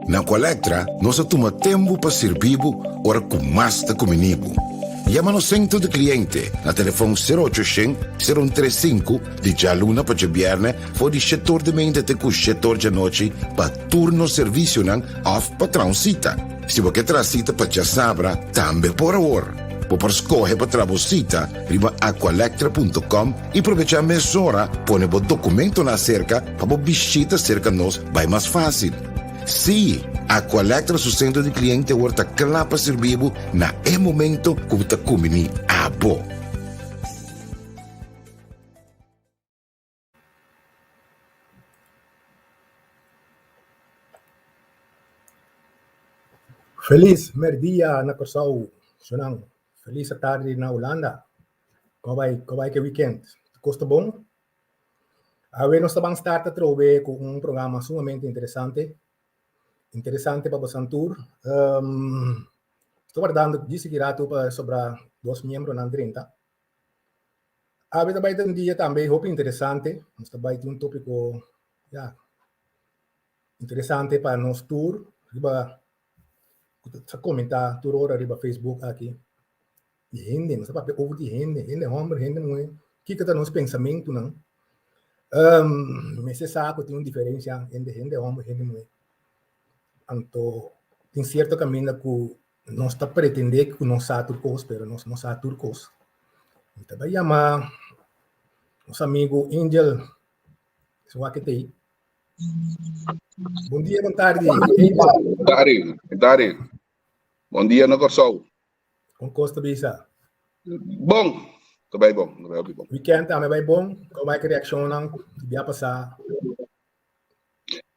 Na Aqualectra nos a tuma tempu pa sirbi bo ora ku mas ta kumini bo. Yama nos sentro di kliente na telefon sero ocho shen, sero un tres sinku di djaluna pa djabièrnè for di shetor di meinta te ku shetor djanochi pa tur nos servisionan òf pa traha un sita. Si bo ke traha sita pa djasabra tambe por awor. Bo por skohe pa traha bo sita riba aqualectra punto com i probechá mesora pone bo dokumentonan aserka pa bo bishita serka nos bai mas fásil. Sí, Aqualectra su sentro di kliente awor ta kla pa sirbi bo na e momento ku bo ta kumbiní abo. Felis merdia na Kòrsou, shonnan. Felis atardi na Hulanda. Kon bai, kon bai ke weekend? Kos ta bon? Awe nos ta ban start atrobe ku un programa sumamente interesante. Interesante pa bosan tur. Um, sto wardando djis aki ratu pa sobra dos miembronan drenta. Awe ta bai ta un dia tambe hopi interesante. Nos ta bai tin un tópiko, ya, interesante pa nos tur riba ku ta komentá tur ora riba Facebook aki. Di hende, nos ta papia over di hende, hende hòmber, hende muhé, kiko ta nos pensamentunan. Um, mester sa ku tin un diferensia entre hende hòmber, hende muhé. Anto tin sierto kaminda ku nos ta pretendé ku nos sa tur kos, pero nos no sa tur kos. Mi ta bai yama nos amigu Angel, si wak e ta ei. Bon dia, bon tardi, Angel. Bon tardi, bon tardi. Bon dia na Kòrsou. Kon kos ta bisa? Bon, ta bai bon, ta bai hopi bon. Weekend tambe bai bon? Kon bai ku reakshonnan di bia pasá?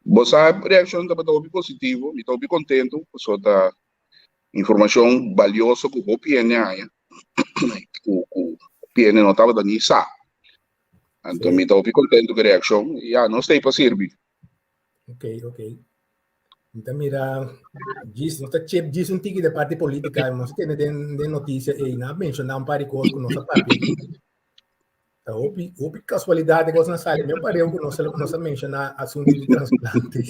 Bo sa reakshon tabata hopi positivo, mi ta hopi kontentu pasobra ta informashon balioso ku hopi hende haña ku ku hopi hende no tabata ni sa. Anto mi ta hopi kontentu ku e reakshon i ya, nos ta ei pa sirbi. Ok, ok. Mi ta mira djis, nos ta chep djis un tiki de parti politica, nos tene den, den noticia ei, na menciona un par di cos cu nos a papia. Ta hopi, hopi casualidad de cos na sali, meu pareu cu nos, nos a menciona asunto di trasplante.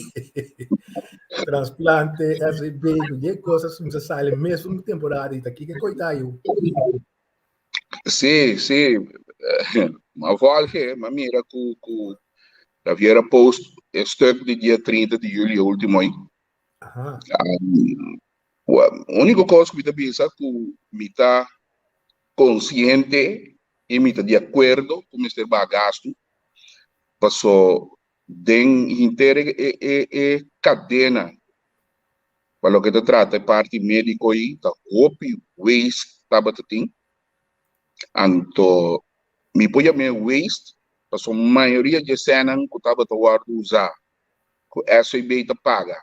Trasplante, SVB, cu cosas nos a sali mesmo temporada, y ta kiko koita yu. Sí, sí. Ma volge, ma mira ku ku Javier a post e stuk di dia 30 di juli ultimo ei. Aha. Um, único kos ku mi ta bisa ku mi ta konsiente i mi ta di akuerdo ku mester baha gastu, paso den henter e e e kadena Pa loke ta trata e parti médiko ei ta hopi waste tabata tin. Anto mi por yam'é waste pasobra mayoria dje sènnan ku tabata wòrdu usá ku SVB ta paga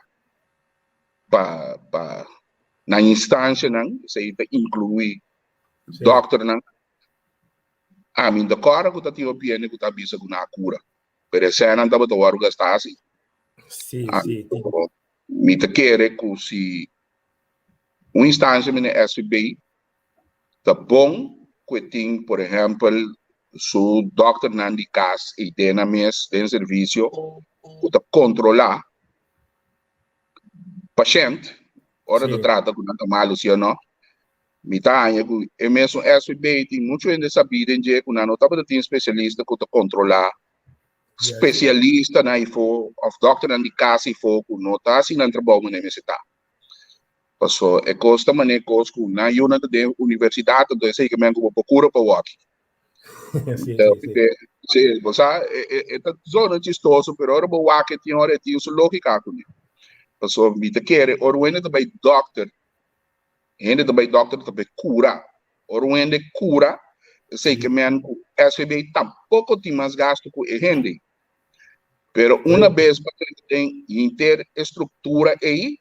pa pa nan instansianan, esei ta inkluí dòkternan. Ami no ta kòrda ku ta tin hopi hende ku ta bisa ku nan a kura, pero e sènnan tabata wòrdu gastá asi. Sí, sí. Anto mi ta kere ku si un instansia mene SVB ta bon ku e tin por ehèmpel su dòkternan di kas ei den nan mes den servisio ku ta kontrolá pashènt ora ta trata ku nan ta malu si o no. Mi ta haña ku e mesun SVB tin muchu hende sabí den dje ku nan no tabata tin spesialista ku ta kontrolá spesialistanan ifo of dokternan di kas ifo ku no ta hasi nan trabou manera mester ta. Paso e kos ta manera kos ku nan yunan ta den universidat anto esei ke men ku bo por kura pa wòki. Sí, sí, sí. Sí, bo sa e ta zona chistoso pero ora bo wak e tin ora e tin su logika kuné. Paso mi ta kere ora un hende ta bai dokter Hende ta bai dokter ta bai kura. Ora un hende kura, esei ke men ku SVB tampoko tin mas gasto ku e hende. Pero una bes bo drenta den henter e struktura ei,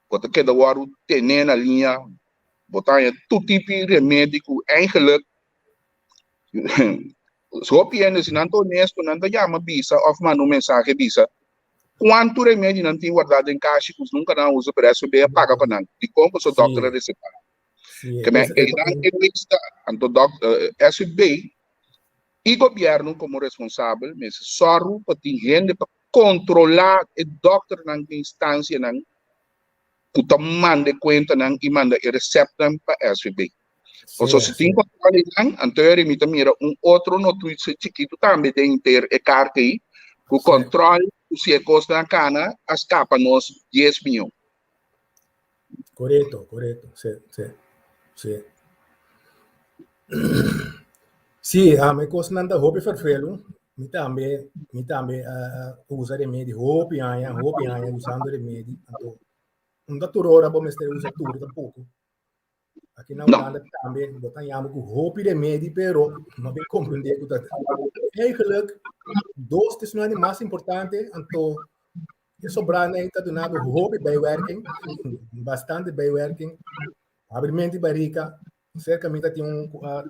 bo ta keda wòrdu tené na liña, bo ta haña tur tipo remedi ku eigenlijk hopi hende si nan ta honesto nan ta yama bisa òf manda un mensahe bisa Kuantu remedi nan tin wardá den kashi ku nunka nan a usa pero SVB a paga pa nan? Dikon pasobra dòkter a resetá? Ke men einan e lista anto SVB i gobièrnu komo responsabel mester sòru pa tin hende pa kontrolá e dòkternan ku instansianan. ku ta manda e kuentanan i manda e resèptnan pa SVB. Pasobra si tin kontrol einan, anto eri mi ta mira un otro notisia chikitu tambe den inter e karta ei, ku kontrol ku si e kosnan a kana a skapa nos dies mion. Korekto, korekto, si, si, si. Si, e kosnan ta hopi ferfelu. Mi tambe, mi tambe a usa remedi hopi aña, hopi aña usando remedi. Anto, no ta tur ora bo mester usa tur tampoco. Aki na Hulanda tambe bo ta yama ku hopi remedi, pero no bin comprende ku ta eigenlijk dos ta esnan di mas importante, anto e sobrá nan ta duna bo hopi bijwerking, bastante bijwerking. Habrimento di barika, Cerca mi ta tin un uh,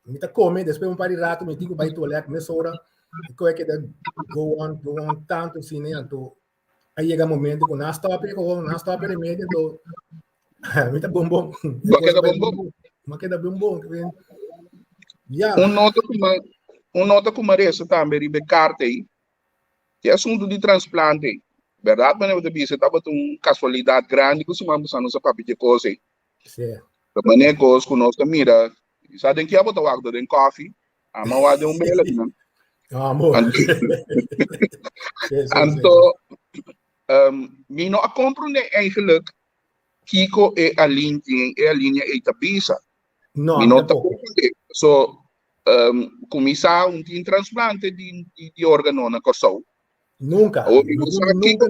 mi ta come, después un par di rato mi tin ku bai toilet mesora. I koe keda go on, go on tanto asina, anto a yega momento ku na stop e gewoon, na stop e remedio, anto mi ta bon bon. Bo keda bon bon. Ma keda bon bon. Ja. Un nota ku ma, un nota ku ma resa tambe riba e karta ei, e asuntu di transplante ei. Bèrdat manera bo ta bisa tabata un kasualidat grandi ku siman pasá nos a papia dje kos ei. Sí. Ta manera kos ku nos ta mira, sa den kia bo ta wak den koffie, ama wak den un bela nan. Ah, amor. Anto, um, mi no a comprende eigenlijk kiko e alinea, e alinea ei ta bisa. No, mi no ta comprende. So, um, kumisa un tin transplante di, di, di órgano na Kòrsou. Nunca. Awor mi no sa kiko.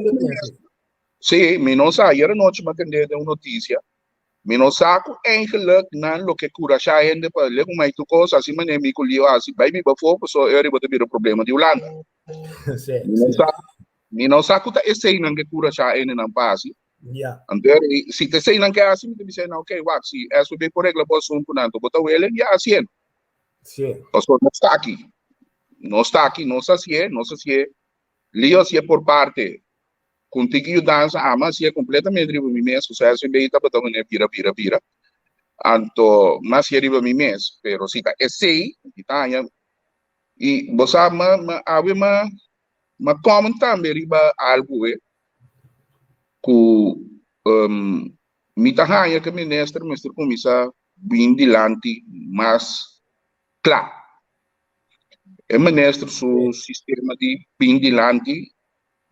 Sí, mi no sa. Ayer anochi mi a tende den un noticia. Mi no sa ku eigenlijk nan lo ke kurashá hende pa lek un maitu kos, así manera mi ku Leo hasi, bai biba afó, pasobra e riba ta bira problema di Hulanda. Sí, Mi no sí. sa, mi no sa ku ta esei nan ke kurashá hendenan pa hasi. Ja. Anto, si ta esei nan ke hasi, mi ta bisa nan, ok, wak, si SVB por regla bo asuntunan, anto bo ta welen, ya hasié. Sí. Pasobra nos ta aki. Nos ta aki, nos hasié, nos hasié. Leo hasié por parte. Con tiki yudansa ama hacié completamente riba mi mes, osea SVB tabata manera bira bira bira, anto mi hacié riba mi mes, pero si ta esey mi ta haña, y bo sa mi mi awe mi mi comment tambe riba algo e cu mi ta haña cu minister mester cuminsa bin dilanti mas cla, e minister su sistema di bin dilanti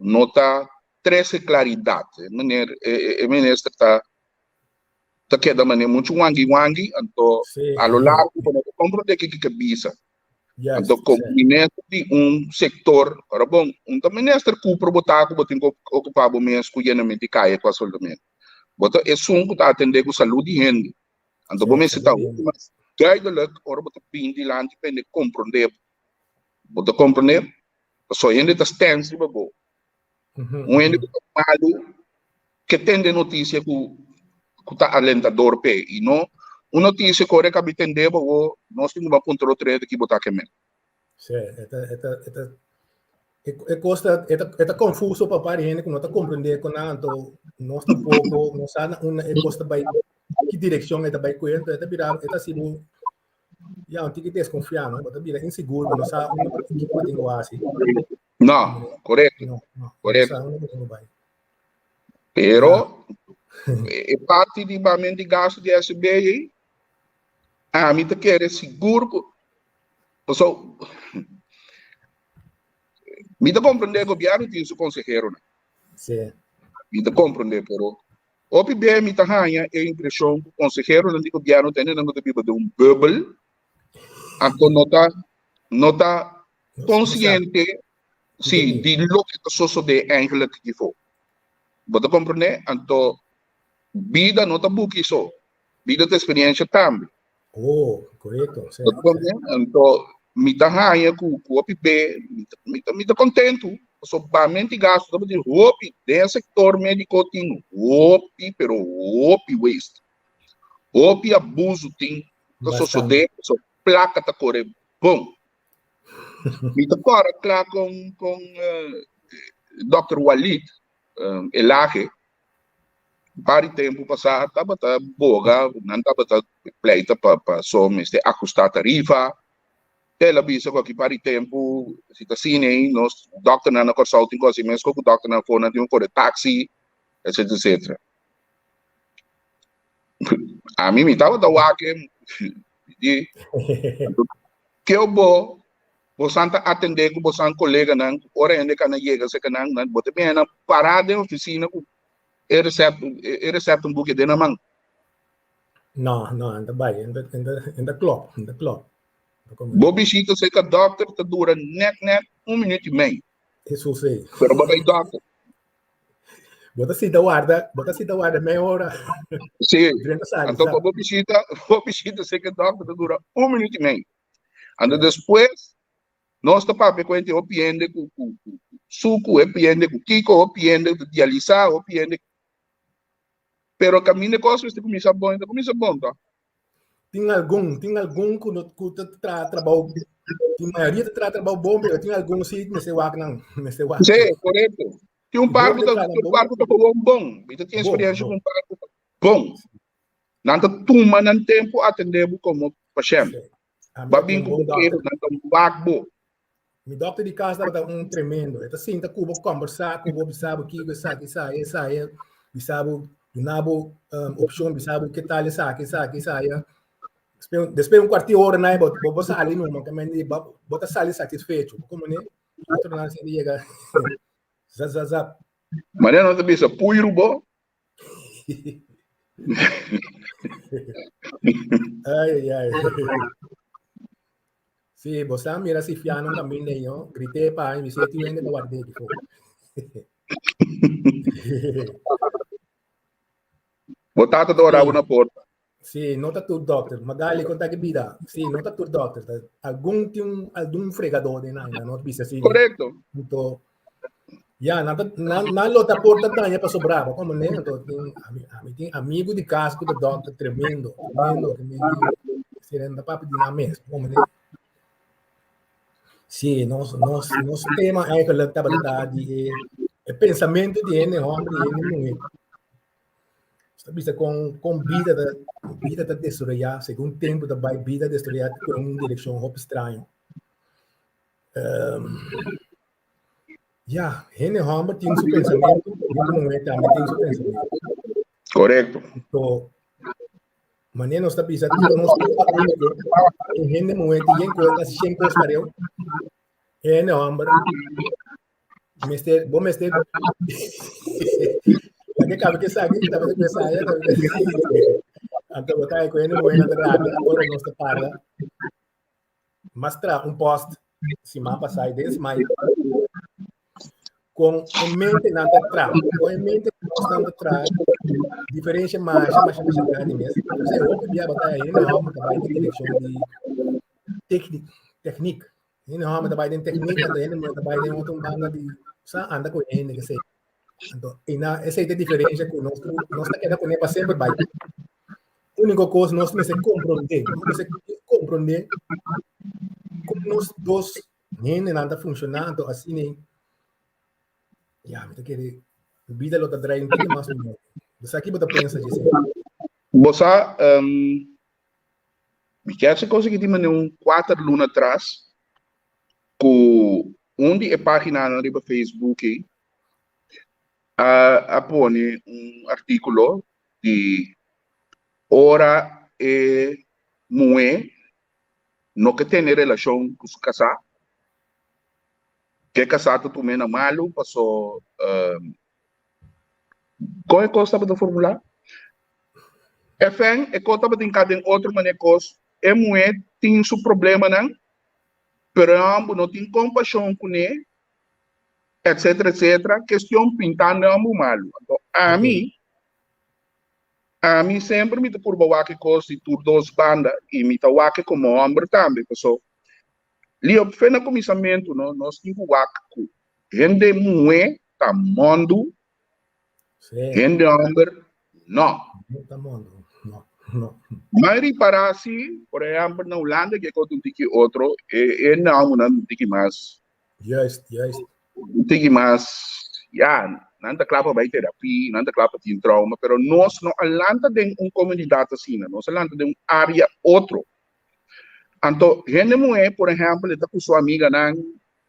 no ta trece claridad. E meneer, e, e minister ta ta keda mané mucho wangi wangi, anto Sí. a lo largo bo no ta comprende kiko ke bisa. Juist, Anto como sí. minister di un sector, ora bon, un ta minister cupro bo ta cu bo tin cu ocupa bo mes cu yenament di caye cu asfaltament. Bo ta esun cu ta atende cu salud di hende. Anto bo Sí, mester ta salud di hopi hende. mas duidelijk ora bo ta bin dilanti pa hende comprende bo. Bo ta comprende? Pasobra hende ta stens riba bo. Un hende ku ta malu ke tende notisia ku ku ta alentador p'e i no un notisia ku ora e kabi tende bo awor nos tin ku bai puntra otro hende ki bo ta kemen. Sí, e ta e ta e ta e kos ta e ta e ta konfuso pa par di hende ku no ta komprende ku nan anto nos tampoko no sa na unda e kos ta bai ki direkshon e ta bai kuenta e ta bira e ta hasi bo Ya, un tiki desconfiá, no? Bo ta bira inseguro, bo no sa unda bo tin bo tin ku hasi. No, korekto, No, no, bo no korekto. sa unda bo tin ku bai. Pero e parti di bament di gasto di SB ei, ami ta kere sigur ku paso mi ta komprendé gobièrnu tin su konseheronan. Sí. Mi ta komprendé, pero Hopi bia mi ta haña e impreshon ku konseheronan di gobièrnu ta hendenan ku ta biba den un bùbel, anto no ta no ta konsiente si di loke ta sosodé eigentlik kifo. Bo ta komprendé? Anto bida no ta buki so, bida ta eksperiensha tambe. Oh, korekto. Bo ta komprendé? Anto mi ta haña ku ku hopi be mi ta mi ta kontentu pasobra bamenti gastu tabatin hopi den e sektor médiko tin hopi pero hopi waste hopi abusu tin ta sosodé pasobra plaka ta kore bon mi ta kòrda kla kon kon dòkter Walid Elage un par di tempu pasá tabata boga, nan tabata pleita pa pa so mester ajustá tarifa. El a bisa ku aki par di tempu si ta asina ei nos dòkternan na Kòrsou tin ku hasi meskos ku dòkternan afó, nan tin ku kore taksi. Etcetera, etcetera. Ami mi tabata wak e di ke bo bosan ta atende ku bosan koleganan ora hende kana yega serka nan, nan bo ta mira nan pará den ofisina ku e recept e receptenboekje den nan man. No, no, en ta bai, en ta, en ta, en ta klop, en ta klop. Bo bishita serka dokter ta dura net net un minuut i mei. Eso sí. Pero bo bai dokter. Bo ta sinta warda, bo ta sinta warda meia ora. Sí. Anto bo bishita, bo bishita serka dokter ta dura un minuut i mei. Anto despues nos ta papia ku hende hopi hende ku ku ku suku, hopi hende ku kiko, hopi hende ku ta dialisa, hopi hende. Pero kaminda e kos mester kuminsá bon, e ta kuminsá bon to. Tin algun, tin algun ku no ku ta traha trabou, tin mayoria ta traha trabou bon, pero tin algun si mester wak nan, mester wak. Sí, korekto. Tin un par ku ta, tin un par ku ta gewoon bon. Mi ta tin eksperiencia ku un par ku ta bon. Nan ta tuma nan tempu atendé bo komo pashènt. Ba bin ku bo keho, nan ta wak bo. Mi dokter di kas tabata un tremendo. E ta sinta ku bo, kombersá ku bo, bisa bo kiko esaki, esaya, esaya, bisa bo, duna bo opshon, bisa bo ke tal esaki, esaki, esaya. Despues un kuarti ora nai bo bo sali numa, bo ta sali satisfecho. Bo komo ne? Otronan si yega zap zap zap. Manera nan ta bisa puiru bo. Ai, ai. Sí, bo sa mira si fianan también de yo. Grité pa mi si ti hende ta guardé ki fo. Bo tata ta ora na porta. Sí, no ta tur dokter. Magali konta ki bida. Sí, no ta tur dokter. Algun tin algun fregador den nan, no bisa sí. Correcto. Anto, ya, nan, nan, nan lo ta porta daña pa sobraba, como ne? Anto, tin, ami, ami tin amigo di cas ku ta dokter tremendo, tremendo, tremendo. Sí, nan ta papia di nan mes, como ne? Sí, nos, nos, nos tema eigenlijk tabata ta di e, e pensamento di hende homber i hende muhé. Ta bisa kon kon bida ta bida ta desaroyá segun tempu ta bai bida desaroyá den un direkshon hopi straño. Um, ya, hende hòmber tin su pensamentu, hende muhé tambe tin su pensamentu. Korekto. Anto, manera nos ta bisa, tur nos tur ta úniko, un hende muhé tin yen kos, kasi shen kos pareu, hende hòmber Mester, bo mester. La que cabe que sabe, que tabe que sabe, tabe que Anto bo ta ko ene buena de rabia, ora nos te parla. Mas tra un post siman pasai des mai con e mente nan ta tra, con e mente nos nan ta tra, diferencia masha, masha, masha grandi mes. Entonces, hopi bia batalla, hende homber ta bai den direccion di techniek, techniek. Hende hòmber ta bai den teknik, anto hende muhé ta bai den otro banda di sa anda ku hende ke sei. Anto i na esei ta e diferensha ku nos nos ta keda kuné pa semper bai. Úniko kos nos mester komprondé, nos mester komprondé kon nos dos hendenan ta funshoná, anto asina ya mi ta kere bida lo ta drai un tiki mas mihó. Bo sa ki bo ta pensa dje esei? Bo sa Mi kier si konsegui di mane un kuater luna atras ku un di e paginanan riba Facebook ei a a pone un artíkulo di ora e muhé no ke tene relashon ku su kasá, ke kasá ta tum'é na malu paso Kon e kos tabata formulá? Efen, e kos tabatin ka den otro manera kos, e muhé tin su problemanan, pero e hòmber no tin kompashon kuné, etsetera, etsetera, kestion pintando e hòmber malu. Anto ami, ami semper mi ta purba wak e kos di tur dos banda i mi ta wak e komo hòmber tambe, paso Lio, fe na kuminsamentu no, nos tin ku wak ku Hende muhé ta mondu, hende hòmber nò. Mai ripará si, por ehèmpel na Hulanda ke kos un tiki otro, e hende hòmbernan un tiki mas. Juist, juist. Un tiki mas, ya, nan ta kla pa bai terapia, nan ta kla pa tin trauma, pero nos no a lanta den un komunidat asina, nos a lanta den un área otro. Anto hende muhé, por ehèmpel, e ta ku su amiganan,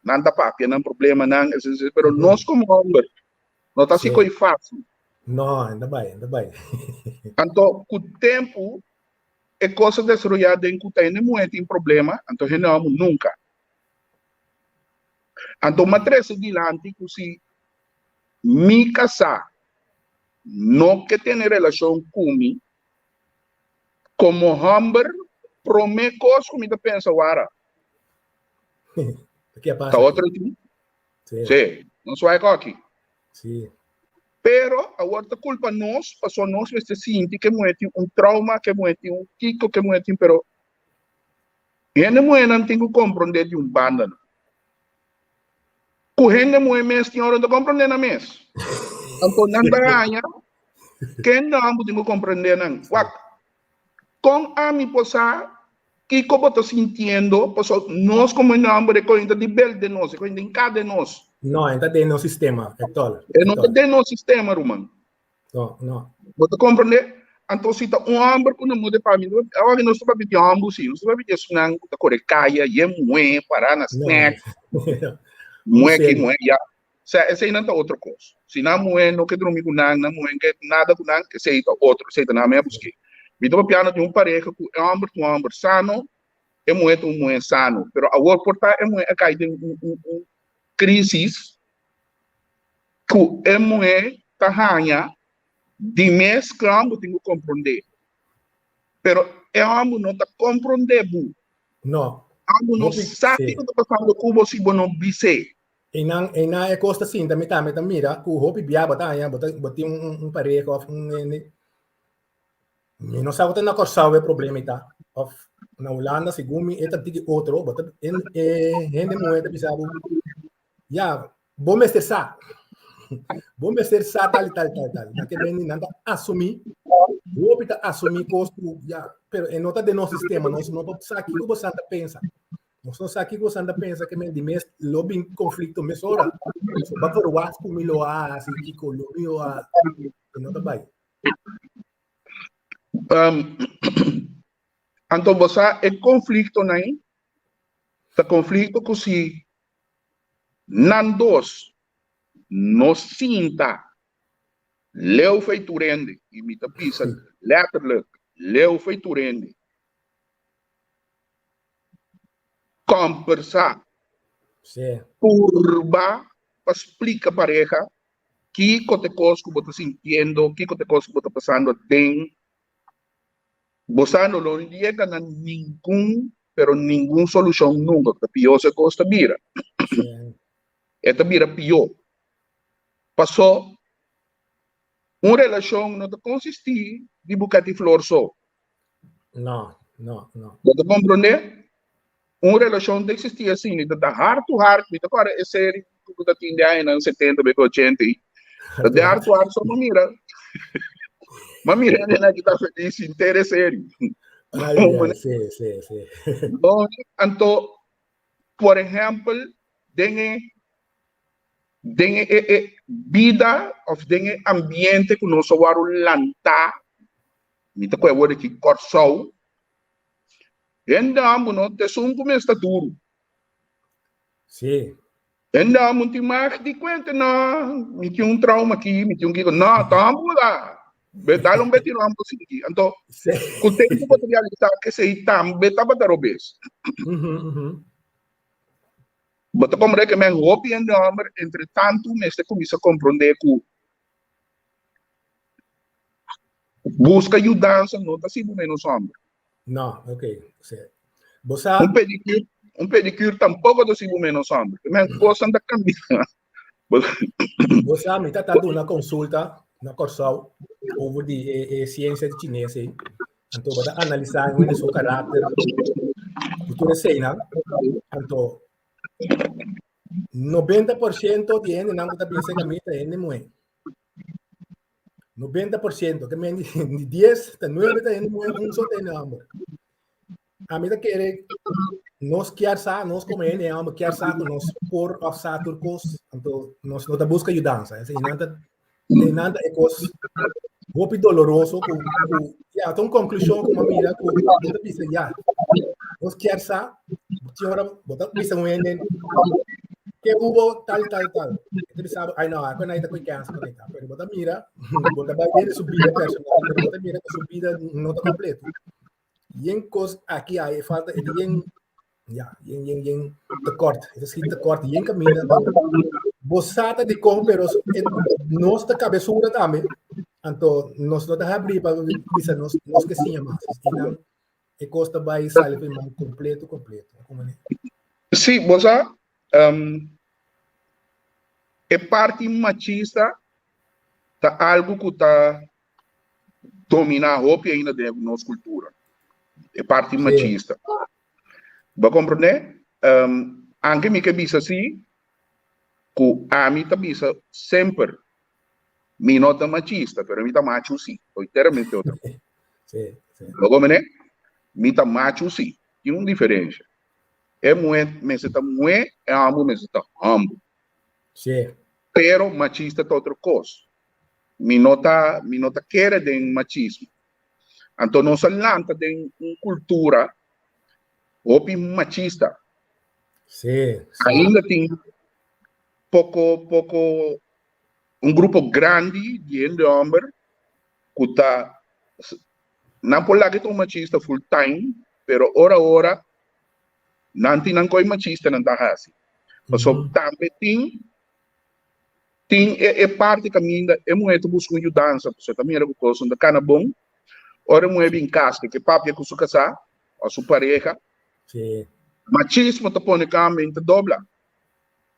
nan ta papia nan problemanan, etcetera, etcetera, pero nos komo hòmber no ta así koi fásil. No, enda bai, enda bai. Anto, ku tempu, e kos a desaroyá den ku ta hende muhé tin problema, anto hende hòmber nunka. Anto m'a trese dilanti ku si mi kasá no ke tene relashon ku mi, komo hòmber, promé kos ku mi ta pensa, wara, ta otro tin? Sí, nos wak aki. Sí. Pero awor ta culpa nos, paso nos mester sinti ke muhé tin un trauma, ke muhé tin un kiko, ke muhé tin, pero hende muhénan tin ku komprondé di un banda nan. Ku hende muhé mes tin ora no ta komprondé nan mes. Anto nan ta haña ken nan bo tin ku komprondé nan. Wak, kon ami por sa kiko bo ta sintiendo, paso nos komo hende hòmber e koin ta di bel den nos, e koin ta hinká den nos. No, e ta den nos sistema, e tòl. E no ta den nos sistema, ruman. No, no. Bo ta komprendé? Anto si ta un hòmber ku no muda pa mi, awor nos ta papia di hòmber si, nos ta papia di esunnan ku ta kore kaya, yen muhé, pará na snack, muhé aki, muhé ayá. Sea, eseinan ta otro kos. Si nan muhé no ke drumi ku nan, nan muhé no ke nada ku nan, esei ta otro, esei ta nan mi a busk'é. Mi ta papiando di un pareha ku e hòmber ta un hòmber sano, e muhé ta un muhé sano. Pero awor por ta e muhé a kai den un un un krísis ku e muhé ta haña di mes ku e hòmber tin ku komprondé. Pero e hòmber no ta komprondé bo. No. Abo no sa kiko ta pasando ku bo si bo no bis'é. Einan, einan e kos ta sinta mi tambe ta mira ku hopi bia bo ta haña, bo ta, bo tin un, un pareha òf un hende. Mi no sa ku ta na Kòrsou e problema ei ta, òf na Hulanda segun mi e ta tiki otro, bo ta en e hende muhé ta bisa bo, ya, bo mester sa. Bo mester sa tal i tal i tal i tal. Na ke men nan ta asumí, hopi ta asumí kos ku ya, pero e no ta den nos sistema, nos no por sa kiko bosan ta pensa. Nos no sa kiko bosan ta pensa ke men di mes lo bin konflikto mesora. So ba verwagt ku mi lo a hasi kiko lo mi lo a e no ta bai. Um, anto bo sa e konfliktonan ei ta konflikto ku si nan dos no sinta leu fei tur hende, i mi ta bisa letterlijk leu fei tur hende, Kombersá. Sí. Purba pa splika pareha kiko ta e kos ku bo ta sintiendo, kiko ta e kos ku bo ta pasando aden. Bo sa no lo yega na ningun, pero ningun solushon nunka. Ta pió si e kos ta bira. Sí. E ta bira pió. Pasó un relashon no ta konsistí di buket di flor so. No, no, no. Bo ta comprende? Un relacion ta existi asina, ta ta heart to heart, mi ta corda e serie cu ta tin de añanan 70 bek 80 y ta de heart to heart so ma mira. Ma mira hende nan ki ta feliz henter e serie. Ay, ay, sí, sí, sí. No, anto, por ehempel, den e den e e bida of den e ambiente cu nos a wòrdu lantá Mi ta kohe word aki Kòrsou. Hende amo no ta esun ku mes ta duru. Sí. Hende amo tin mag di kuenta no, mi tin un trauma aki, mi tin un kiko. No, ta amo la. Be dal un beti rambo sinti. Anto, Sí. ku tempu bo ta realisá ke esei tambe tabata robes. Mhm, mhm. Bo ta komprendé ke men hopi hende hòmber entre tantu mester kuminsá komprondé ku Buska yudansa no ta hasi bo menos homber. No, ok. Sí. Bo sa... Un pedicure, un pedicure tampoco ta hasi bo menos homber. Men cosnan ta cambia. Bo sa, mi ta ta duna consulta na Kòrsou over di e, e ciencia di chines ei. Anto bo ta analisa hende su karakter, ku tur eseinan. Anto 90% di hendenan ku ta bin serka mi ta hende muhé. 90%, ke men di 10 ta 9 ta hende muhé, un so ta hende hòmber. Ami ta kere nos kier sa, nos komo hende hòmber kier sa ku nos por òf sa tur kos, anto nos no ta buska yudansa. Esei nan ta einan ta e kos hopi doloroso ku ku ya ta un konklushon ku mi a mira ku bo ta bisa ya nos kier sa tin ora bo ta bisa un hende. Ke hubo tal tal tal. E ta bisa bo, ai no, ako na ita koy kens ko ita. Pero bo ta mira, bo ta bai den su bida personal, pero bo ta mira ku su bida no ta kompleto. Yen kos aki ai falta e yen ja, yen yen yen tekort. E ta skit tekort yen kaminda. Bo sa ta di kon, pero nos ta kabesura tambe. Anto nos no ta habri pa bisa nos nos ke siña mas. I nan e kos ta bai sali pa man kompleto kompleto. Sí, bo sa, um, e parti machista ta algo ku ta dominá hopi ainda den nos kultura. E parti machista. Bo komprendé? Um, anke mi ke bisa sí, ku ami ta bisa semper, mi no ta machista, pero mi ta machu sí. Enteramente otro. Sí, sí. Bo komprendé? Mi ta machu sí. Tin un diferensia. E muhé mester ta muhé, e hòmber mester ta hòmber. Sí. Pero machista ta otro kos. Mi no ta, mi no ta kere den machismo. Anto nos a lanta den un kultura hopi machista. Sí, sí. Ainda tin poko, poko, un grupo grandi di hende hòmber ku ta, nan por laga ta un machista full time, pero ora ora nan tin nan koi machista nan ta hasi. Pasobra tambe tin Tin e e parti kaminda e muhé ta buska un yudansa, pasobra e ta mira ku kos no ta kana bon. Ora e muhé bin kas ke ke papia ku su kasá òf su pareha, machismo ta pone ku amen ta dobla.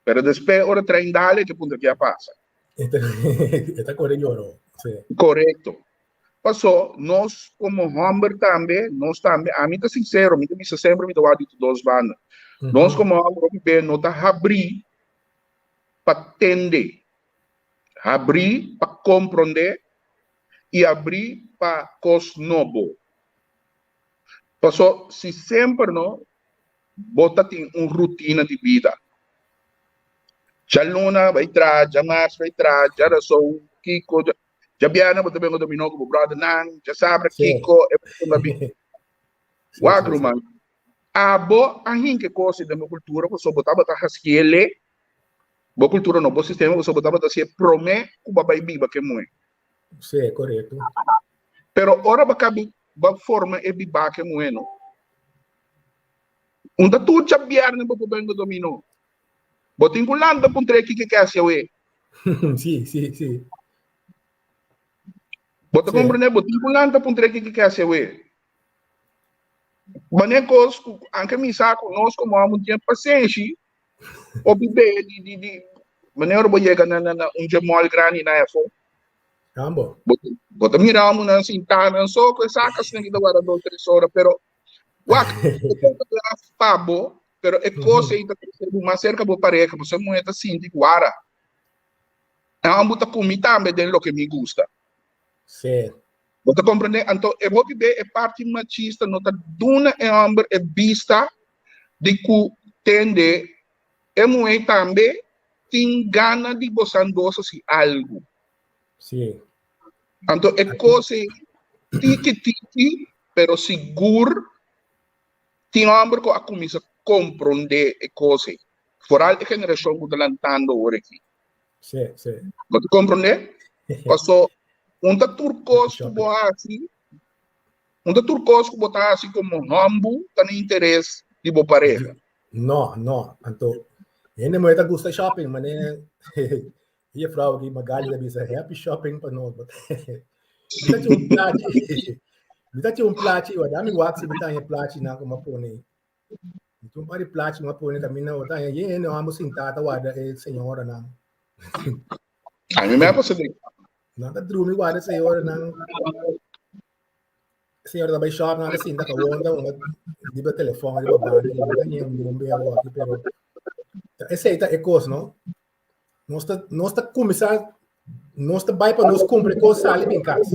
Pero despues ora trein dal e ke puntra ke a pasa. E ta kore yoro. Korekto. Paso nos komo hòmber tambe, nos tambe, ami ta sinsero, mi ta bisa semper mi ta wak di tur dos banda. Nos komo hòmber hopi be no ta habrí pa tende, habrí pa komprondé i habrí pa kos nobo. Paso si semper no bo ta tin un rutina di bida, djaluna bai traha, djamars bai traha, djarason kiko, djabièrnè bo ta bin dominó ku bo bròdernan, djasabra kiko, e bo bin. Wak ruman, Abo a hinka e kos den bo kultura pasobra bo tabata hasié le, bo kultura no, bo sistema pasobra bo tabata hasié promé ku bo a bai biba ku e muhé. Sí, korekto. Pero ora bo kabi bo a forma e bibá ku e muhé no, un ta tur djabièrnè bo por benga dominó. Bo tin ku lanta puntra e kiko ke hasi awe. Sí, sí, sí. Bo ta komprendé? Bo tin ku lanta puntra e kiko ke hasi awe. Mane kos ku anke mi sa ku nos komo amo tin pasenshi hopi be di di di mane ora bo yega na na na un dje mall grandi na efo. Tambo. Bo bo ta mira amo nan sintá nan so ku e saka asina ki ta wara dos tres ora pero wak e por ta laf pa bo pero e kos ei ta trese bo mas serka bo pareha pasobra e muhé ta sinti ku wara amo ta ku mi tambe den loke mi gusta. Sí. Bo ta komprendé? Anto e hopi be e parti machista no ta duna e hòmber e bista di ku tende e muhé tambe tin gana di bosan dos hasi algu. Sí. Anto e kos ei tiki tiki pero sigur tin hòmber ku a kuminsá komprondé e kos ei. Foral e generashon ku ta lantando awor aki. Sí, sí. Bo ta komprondé? Paso un ta tur kos ku bo hasi, un ta tur kos ku bo ta hasi komo hòmbu ta na interes di bo pareha. No, no. Anto, hende muhé ta gusta shopping, mane e vrouw aki Magali ta bisa happy shopping pa nos. Mi ta un plachi, mi ta un plachi, wada mi wak si mi ta haña plachi nan ku mi a pone. Mi tin un par di plachi mi a pone kaminda bo ta haña yen hende hòmber sintá ta warda e señoranan. A mi me a pasa den. Nan ta drumi warda e señoranan. E señora ta bai shop, nan ta sinta kawon ta hunga riba telefòn, riba banki. Mi ta haña un drumbe awoki, pero esei ta e kos, no? Nos ta, nos ta kuminsá, nos ta bai pa nos kumpra e kos sali bin kas.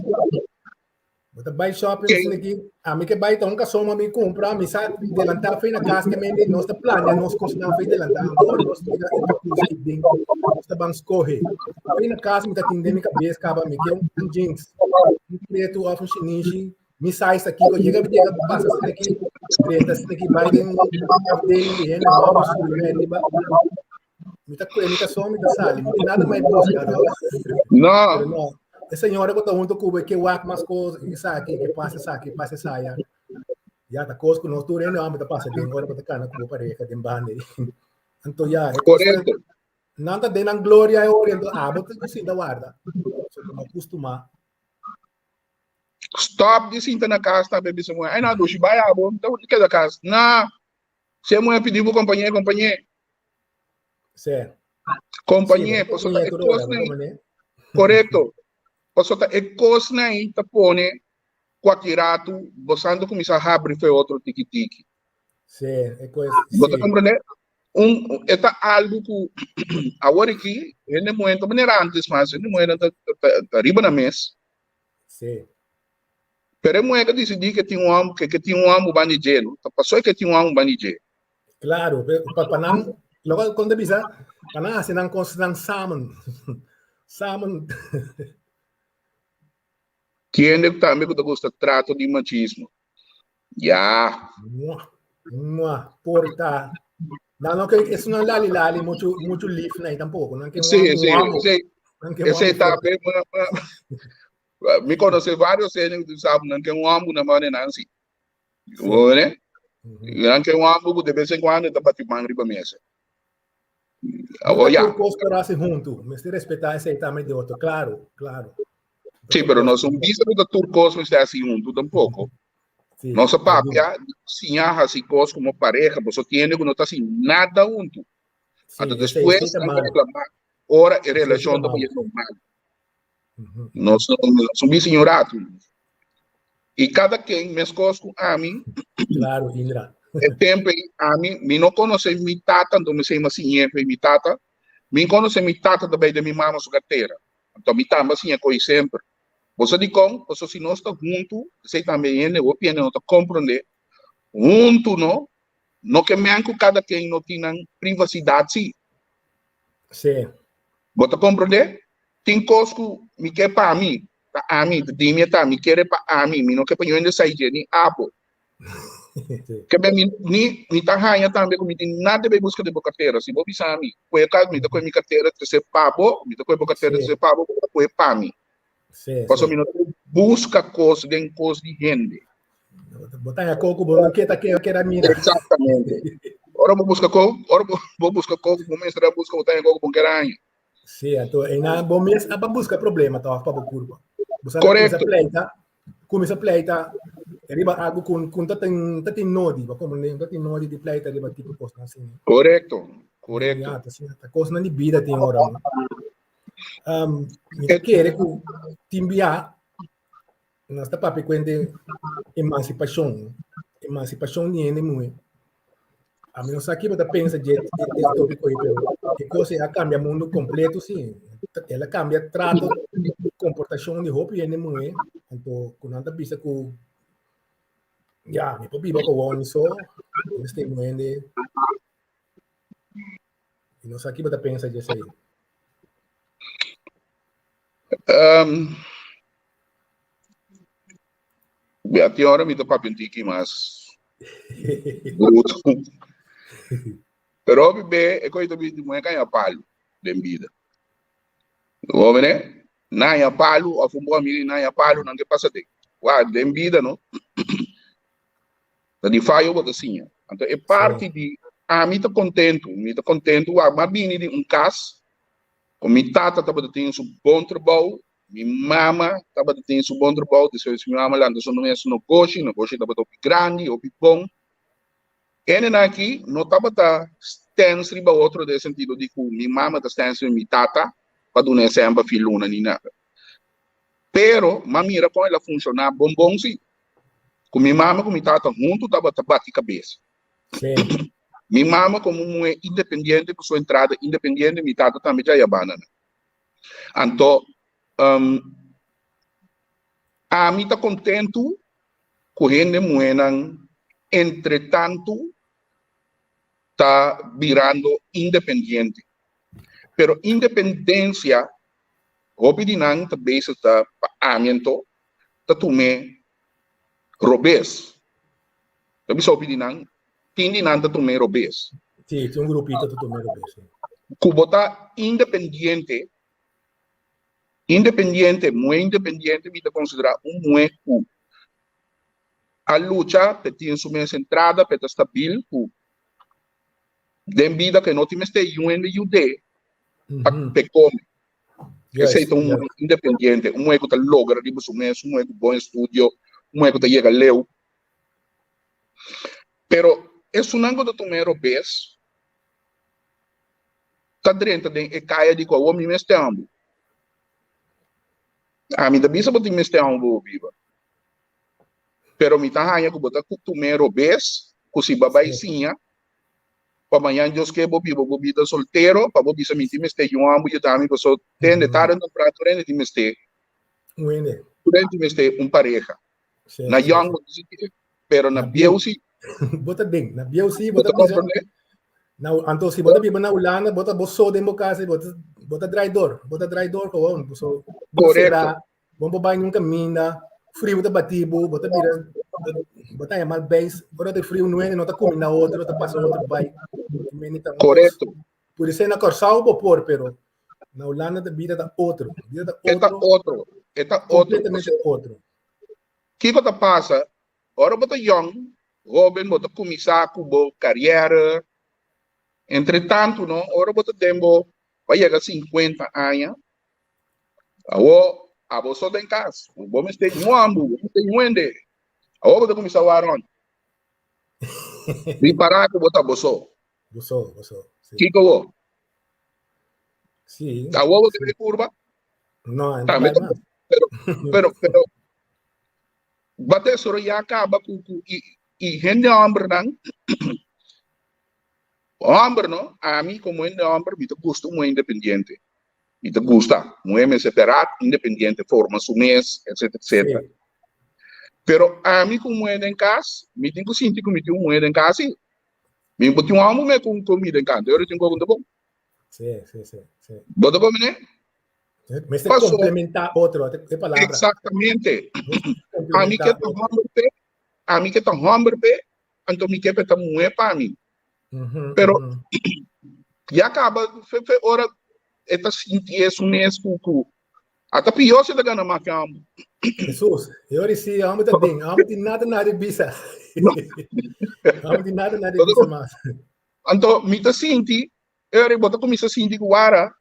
Bo ta bai shopping okay. Aquí. A mi ke bai ta un kasoma mi kumpra, mi sa delantá fe na kas ke mende nos ta plania nos kosnan fe delantá. Anto nos tira e pakus ki den, nos ta ban skohe. Fe na kas mi ta tin den mi kabes kaba mi ke un jeans, un pretu of un shinishi, mi size ta kiko, yega yega pasa asina aki, drenta asina aki, bai den afdeling di hende hòmber subi riba. Mi ta kue mi kason, mi ta sali. Mi tin nada mai buska, no. No. Pero no. E señora ku ta hunto ku bo ke wak mas kos, esaki, ke pasa esaki, pasa esaya. Ya ta kos ku nos tur hende homber ta pasa den ora ku ta kana ku bo pareha den banda ei. Anto ya, e kos ta, Korekto. nan ta den nan gloria e ora, anto abo ta sinta warda. So ku no kustumá. Stop di sinta na kas tambe bisa muhé, ai na dushi bai abo, mi ta keda kas. Na, si e muhé pidi bo kompañé, kompañé. Sí. Kompañé, pasobra ta e kosnan ei, korekto, pasobra ta e kosnan ei ta pone kualke ratu bo santo kuminsá habri for e otro tiki tiki. Sí, e kos, Bo ta sí. komprendé? Un, e ta algu ku awor aki hende muhé no ta manera antes mas, hende muhénan ta ta ta riba nan mes. Sí. Pero e muhé ke disidí ke tin un hòmber, ke ke tin un hòmber banda di dje, no? Ta pasó e ke tin un hòmber banda di dje. Claro, pa, pa nan, loke kon ta bisa, pa nan hasi nan kosnan samen. Samen. Kende tambe ku ta gusta trato di machismo? Ya. Mua, mua, porta. Nan no ke es una lali lali mucho mucho lif na tampoco. Nan ke Sí, un sí, amo. sí. Nan ke un Ese amo ta fuerte. Mi conoce varios hende ku sabe nan ke un amo na mane nan si. Sí. Hoor, Mhm. Nan ke un amo ku de vez en cuando ta bati man riba mesa. No Awor ta ya. tur kos por hasi huntu. Mester respetá esei tambe di otro. Claro, claro. Sí, pero no son bisa ku ta tur kos mester hasi huntu tampoko. Sí, Nos a algun. papia siña hasi kos komo pareha, boso tiende ku no ta hasi nada huntu. Sí, Anto esei, esei despues ta nan ta malo. reklamá ora e Esei ta relashon ta malo. bayendo mal. Mhm. Nos no nos no bisa un ratu. I kada ken meskos ku ami, Claro, Indra. e tempu ei ami mi no konosé mi tata, anto mi siña siñ'é fe mi tata. Mi konosé mi tata ta bai den mi mama su kartera. Anto mi tambe a siña ko'i semper. Bo sa dikon? Pasobra si nos ta huntu, esei tambe hende hopi hende no ta komprondé, huntu no, no ke men ku kada ken no tin nan privasidat si. Sí. Bo ta komprondé? Tin kos ku mi ke pa mi, ta ami, ta di mi e ta, mi kere pa ami, mi no ke pa niun hende sai dje, ni abo. Ke men mi ni mi ta haña tambe ku mi tin nada bai buska den bo kartera. Si bo bisa mi, kue ka mi ta kue mi kartera trese pa bo, mi ta kue bo kartera trese pa bo, bo ta kue pa mi. Pasobra mi no ta buska kos den kos di hende. Bo ta haña koko, bo no ke ta keda mira. Eksaktamente. Ora bo buska koko, ora bo buska koko, bo mester a buska, bo ta haña koko bo no kere haña. Sí, anto einan bo mes a busca problema toch pa bo curpa. Bo sa cuminsa Correcto. pleita, cuminsa pleita riba algo kun kun ta tin ta tin nodi, bo comprende? Ta tin nodi di pleita riba tipo cosnan asina. Correcto, correcto. Ja, ta asina, ta cosnan di bida tin ora. No? Um, mi ta kere ku tin bia Nos ta papia kuente emansipashon, emansipashon di hende muhé. Ami no sa ki bo ta pensa dje e tópiko ei, pero e kos ei a kambia mundu kompleto sí. El a kambia trato, komportashon di hopi hende muhé. Anto ku nan ta bisa ku ya, mi por biba ku wou mi so, mi mester un hende. Mi no sa ki bo ta pensa dje esei. Um, ya tin ora mi ta papia un tiki mas bruto. Pero hopi be e koe ta bisti muhe kaña palu den bida. Homene, naña palu of un bon amigo di naña palu nan ke pasa den. Wa den bida no. Ta di fayo bo ta siña. Anto e parti di ami ta kontentu, mi ta kontentu wa m'a bini di un kas Ku mi tata tabata tin su bon trabou, mi mama tabata tin su bon trabou, despues mi mama lanta su mes negoshi, negoshi tabata hopi grandi, hopi bon. Hendenan aki no tabata stens riba otro den e sentido di ku mi mama ta stens riba mi tata pa duna e sèn pa fin luna ni nada. Pero m'a mira kon el a funshoná bon bon si, ku mi mama ku mi tata huntu tabata bati kabes. Sí. Mi mama como un muher independiente cu su entrada independiente, mi tata tambe dja yabana nan. Anto, um, ami ta contento cu hende muhernan entre tanto ta birando independiente. Pero independencia, hopi di nan ta bezig ta pa ami anto, ta tume robes. Ta bisa hopi di nan, tin di nan ta tum'é robes. Sí, tin un grupito ta tum'é robes, sí. Ku bo ta independiente, independiente, muhé independiente mi ta konsiderá un muhé ku a lucha pa e tin su mes entrada, pa e ta stabil, ku den bida ku e no tin mester yu hende yud'é pa e kome. Esei ta un muhé independiente, un muhé ku ta logra riba su mes, un muhé ku bon estudio, un muhé ku ta yega leu. Pero esunnan ku ta tuma e robes ta drenta den e kaya di ku awor mi mester ambu. Ami ta bisa bo tin mester ambu bo biba. Pero mi ta haña ku bo ta tuma e robes ku si bo a bai siña pa mañan Dios ke bo biba bo bida soltero pa bo bisa mi tin mester yu ambu yuda mi paso tende tarde o temprano tur hende tin mester tur hende tin mester un pareha. Na yòn bo ta sinti pero na bieu si. Bo ta den, na bieu si, bo ta bisa. Na, anto si bo ta biba na Hulanda, bo ta bo so den bo casa, bo ta bo ta draai door, bo ta draai door gewoon. So, bo será, bo bo bai nunca minda, frio ta bati bo, bo ta bira bo ta mal beis, ora ta frio nuene no ta cuminda otro, ta pasa otro bai. Correcto. Por eso na Kòrsou bo por, pero na Hulanda ta bida ta otro. Bida ta otro. E ta otro. E ta otro. Completamente otro. Kiko ta pasa? Ora bo ta yòn, hóben, bo ta kuminsá ku bo kariera. Entretantu, no, ora bo ta den bo pa yega sinkuenta aña, awor abo so den kas, bo mester yu ambu, bo mester yu hende. Awor bo ta kuminsá wak rònt. Ripará ku bo ta bo so. Bo so, bo so. Si. Kiko bo? Si. Awor bo ta bai kurba? No, no bai mas. Pero, pero, pero, Bate soro ya kaba ku ku i i hende hombernan homber no ami komo hende homber mi ta gusta un muher independiente mi ta gusta muher mester berat independiente forma su mes etcetera etcetera pero ami ku muher den kas mi tin ku sinti ku mi tin un muher den kas si mi bo tin un homber me ku mi den kas ora tin ku ta bon bo ta komprende. Mester complementa otro, e palabra. Exactamente. Ami ke ta homber pe, ami ke ta homber pe, anto mi ke pe ta muhe pa mi. Pero ya caba fe fe ora e ta sinti e su mes ku ku ata pior si ta gana mas ke homber. Jesus, e ora si homber ta den, homber tin nada nada di bisa. Homber tin nada nada di bisa mas. Anto mi ta sinti, e ora bo ta kuminsa sinti ku wara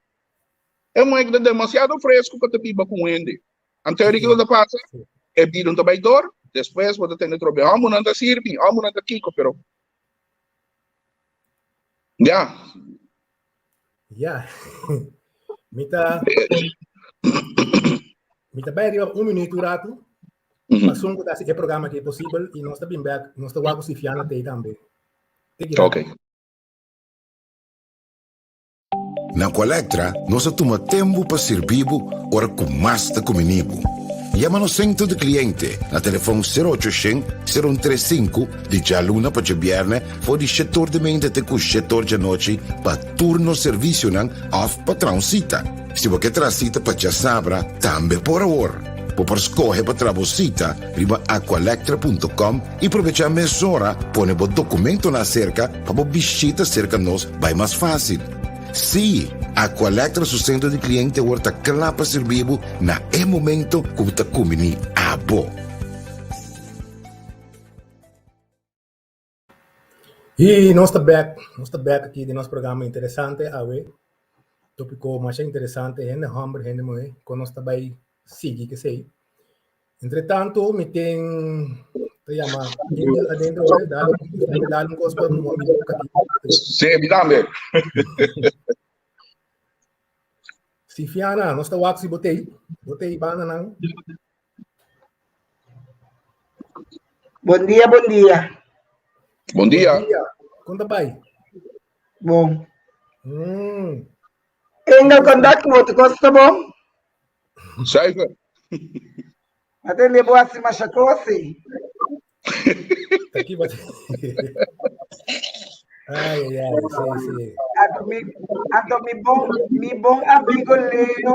E muhé ku ta demasiado fresku pa ta biba ku un hende. Anto e kiko ta pasa? E bida no ta bai dor, despues bo ta tende trobe hòmbernan ta sirbi, hòmbernan ta kiko, pero ya. Ya. Mi ta mi ta bai riba un minuut un ratu. Pasun ku ta hasi e programa aki posibel i nos ta bin bèk, nos ta wak ku Sifiana t'ei tambe. Tiki Ok. Na Aqualectra nos a tuma tempu pa sirbi bo ora ku mas ta kumini bo. Yama nos sentro di kliente na telefon sero ocho shen, sero un tres sinku di djaluna pa djabièrnè for di shetor di mente te ku shetor djanochi pa tur nos servisionan òf pa traha un sita. Si bo ke traha sita pa djasabra tambe por awor. Bo por skohe pa traha bo sita riba aqualectra punto com i probechá mesora pone bo dokumentonan aserka pa bo bishita serka nos bai mas fásil. Sí, Aqualectra su sentro di kliente awor ta kla pa sirbi bo na e momento ku bo ta kumbiní abo. I nos ta bek, nos ta bek aki den nos programa interesante awe. Topiko masha interesante, hende hòmber, hende muhé, kon nos ta bai sigui kesei. Entre tanto, mi tin ta yama Angel adentro hoor, dale, dale un kos pa mi boka aki. Sí, mi tambe. Sifiana, nos ta wak si bo tei, bo tei banda nan. Bon dia, bon dia. Bon dia. Bon dia. Kon ta bai? Bon. Engel, kon dat ku bo ta kosta bon? Zuiver. Atende bo hasi masha kosi. Aki ba. Ai, ai, ai, sí, sí. Anto mi, anto mi bon, mi bon amigo Leo,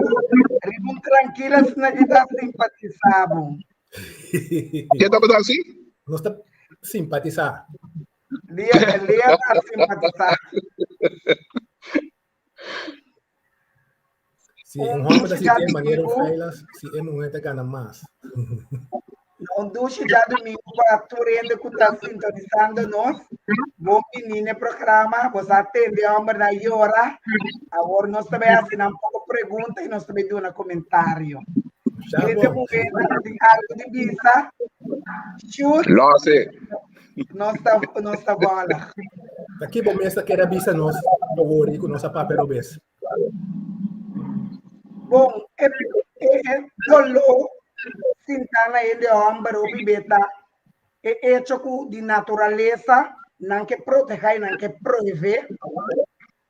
riba un tranquila asina ki ta simpatisa bo. Ke tabata hasi? Nos ta simpatisa. Leo, Leo ta simpatisa. Si un hòmber ta sinti e manera un veilig, si e muhé ta gana mas. Un dushi djadumingu pa tur hende ku ta sintonisando nos. Bon bini na e programa. Bo sa tende hòmbernan yora. Awor nos ta bai hasi nan poko pregunta i nos ta bai duna komentario. Hende muhénan ku tin algu di bisa, shoot. Lòs e. Nos ta, nos ta bòlg. Ta ki bo mes ta kere a bisa nos awor i ku nos a papia robes? Bon, e, e, e doló sintá na hende hòmber hopi be ta e echo ku di naturalesa nan ke protehá i nan ke prohibé,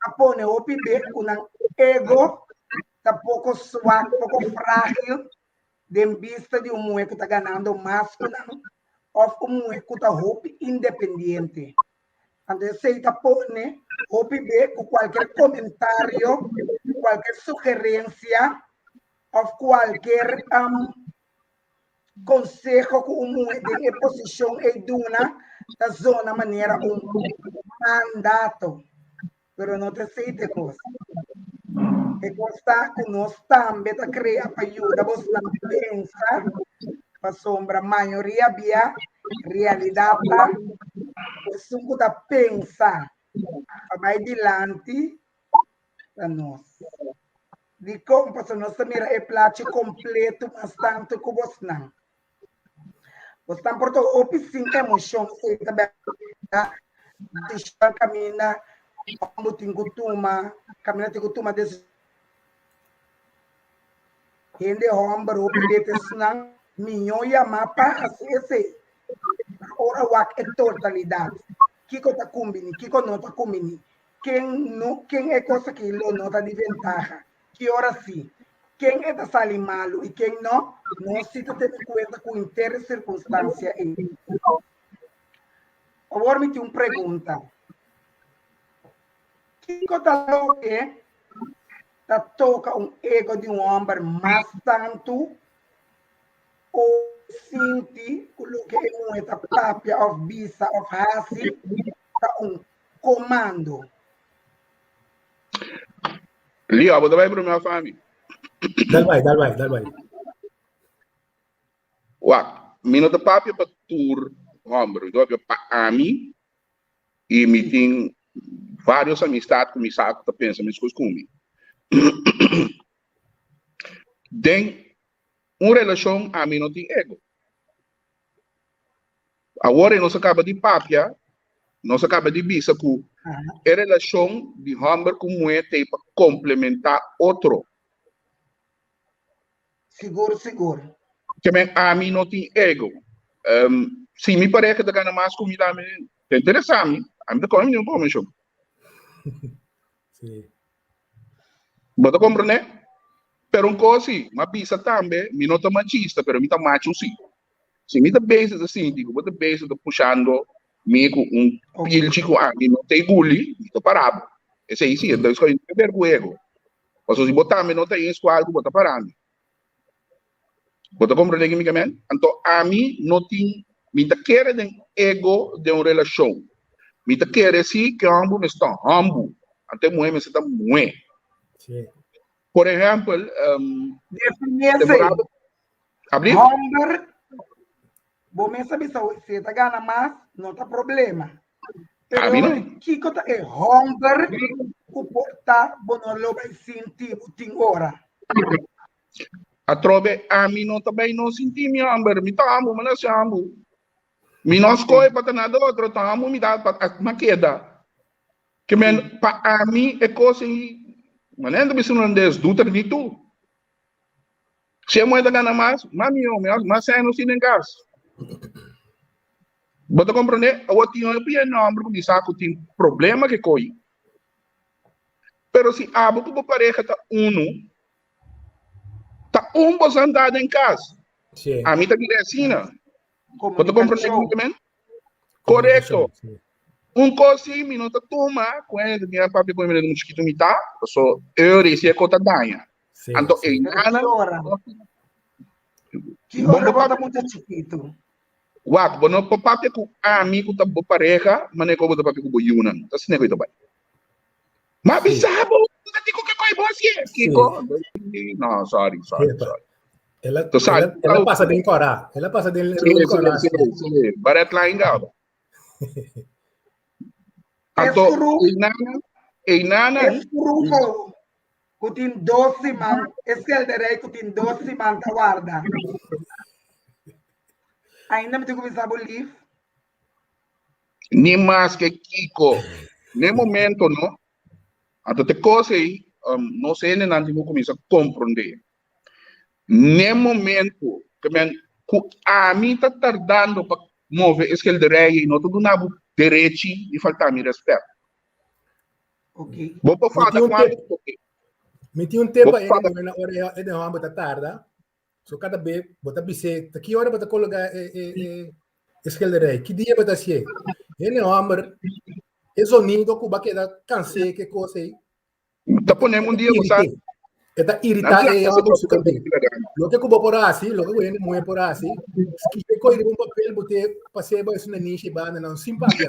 a pone hopi be ku nan ego ta poko swak, poko frágil den bista di un muhé ku ta ganando mas ku nan òf un muhé ku ta hopi independiente. Anto esei ta pone hopi be ku kualker komentario, kualker sugerensia òf kualker konseho ku un muhé den e posishon ei duna ta zona manera un mandato. Pero no ta esei ta e kos. E kos ta ku nos tambe ta krea pa yuda bosnan pensa pasobra mayoria bia realidat ta esun ku ta pensa pa bai dilanti ta nos. Dikon? Pasobra nos ta mira e plachi kompleto mas tantu ku bosnan. Bosnan por ta hopi sin emoshon, esei ta bèrdat. Desishon kaminda bo tin ku tuma, kaminda tin ku tuma desishon. Hende hòmber hopi bete esnan mihó yamá pa hasi esei. Pero ora wak e totalidat, kiko ta kumbiní, kiko no ta kumbiní, ken no, ken e kos aki lo no ta di ventaha, ki ora sí, ken e ta sali malu i ken no, nos sí ta tene kuenta ku henter e sirkunstansia ei. Awor mi tin un pregunta. Kiko ta loke ta toka un ego di un hòmber mas tantu o sinti ku loke e muhé ta papia òf bisa òf hasi ta un komando? Leo, abo ta bai promé òf ami? Dal bai, dal bai, dal bai. Wak, mi no ta papia pa tur hòmber, mi ta papia pa ami i mi tin varios amistad ku mi sa ku ta pensa meskos ku mi. Den un relashon ami no tin ego. Awor e nos a kaba di papia, nos a kaba di bisa ku e relashon di hòmber ku muhé ta ei pa komplementá otro. Sigur, sigur. Ke men ami no tin ego. Um, si mi pareha ta gana mas ku mi tambe, ta interesa mi. Ami ta kome mi un komishon. Sí. Bo ta komprende? Pero un kos si, m'a bisa tambe, mi no ta machista, pero mi ta macho si. Si mi ta bezig ta sinti ku bo ta bezig ta pushando mi ku un pilchi ku ami no ta e guli, mi ta para bo. Esei si, entonces ku ta ber ku ego. Pasobra si bo tambe no ta eens ku algu, bo ta para mi. Bo ta komprende ki mi ke men? Anto ami no tin, mi ta kere den ego den un relashon. Mi ta kere si ke hòmber mester ta hòmber, anto e muhé mester ta muhé. Sí. Por ehèmpel, Definí esei. temporada Abrí? Hòmber, bo mes a bisa si e ta gana mas, no ta problema. Pero Ami no. kiko ta e hòmber ku por ta bo no lo bai sinti bo tin ora? Atrobe ami no ta bai no sinti mi hòmber. Mi ta hambu, mi nase hambu. Mi no skohe pa ta nada otro, ta hambu mi ta pa ma keda. Ke men pa ami e kos ei, manera ta bisa un holandés, doet er niet toe. Si e muhé ta gana mas, mas mihó, mas sèn nos tin den kas. Bo ta komprondé? Awor tin hopi hende hòmber ku bisa ku tin problema ku e koi. Pero si abo ku bo pareha ta unu, ta un boso anda den kas. Sí. Ami ta mira asina. Bo ta komprondé Komunikashon. ku mi? Korekto. Komunikashon, sí. Un kos si mi no ta tuma ku hende, mi a papia ku hende muchu chikitu mi ta, paso eu resi e kos ta daña. Sí, Anto sí. ei Pero nana ki ora? Ki Bo ora no bo ta papia mucha chikitu? Wak, bo no por papia ku ami ku ta bo pareha, manera ku bo ta papia ku bo yunan. Ta asina ku e ta bai. Ma Sí. bisa bo, bo ta di ku ke kos. Oi, bo hasié. Kiko? No, sorry, sorry, sorry. El a, el a, el a pasa den kora. El a pasa den sí, kora. Sí, sí, sí. Baret line gaba. Anto, einana, einana. Es grupo ku tin dos siman, e skelderij ku tin dos siman ta warda. Ainda mi tin kuminsá bo lief. Ni maske kiko. Ne momento no. Anto te kos ei, um, nos hendenan tin ku kuminsá komprondé. Ne momento ke men ku ami ta tardando pa move e schilderij ei no ta duna bo derechi di falta mi respet. Okay. Bo por falta cuanto bo ke. Mi tin un tempo e na ora e den homber ta tarda. So kada be bo ta bis'é ta ki ora bo ta kologa e e e e schilderij, ki dia bo ta hasié. Hende homber e zonido ku bo a keda kans'é ke kos ei. Ta pone un dia bo sa. E ta irita e homber su kabes. Loke ku bo por hasi, loke ku hende muhé por hasi, skibi koi riba un papel bo te pas'é bo esun nanishi banda nan sin papia.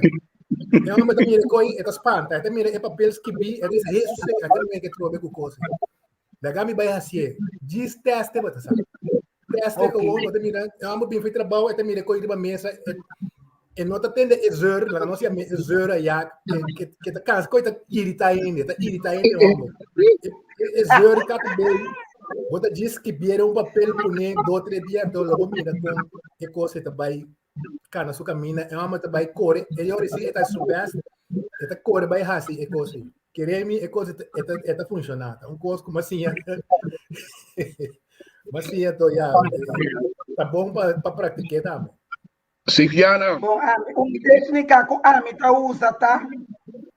E homber ta mira e koi e ta spanta, e ta mira e papel skibí e ta bisa Hesus e ta mira ke trobe ku kos ei. Laga mi bai hasié. Djis teste bo ta sa. Teste okay. Gewoon, bo ta mira, e homber bin fi trabou, e ta mira koi riba mesa, e, e no ta tende e zeur, laga nos yama e zeur allá, ke, ke, ke ta cansa, koi ta irita hende, ta irita hende homber. E, e, e zeur ka ta bei, bo ta djis skibiere un papel pone do, tres dia, anto lo bo mira kon e kos e ta bai kana su camina, e homber ta bai kore, e yori si e ta su best, e ta kore bai hasi e kos ei. Kere mi e kos e ta e ta funciona. Ta un kos ku m'a siña m'a siña to ya ta bon pa pa praktiké tambe. Sigiana. Bon, ami, un téknika ku ami ta usa ta,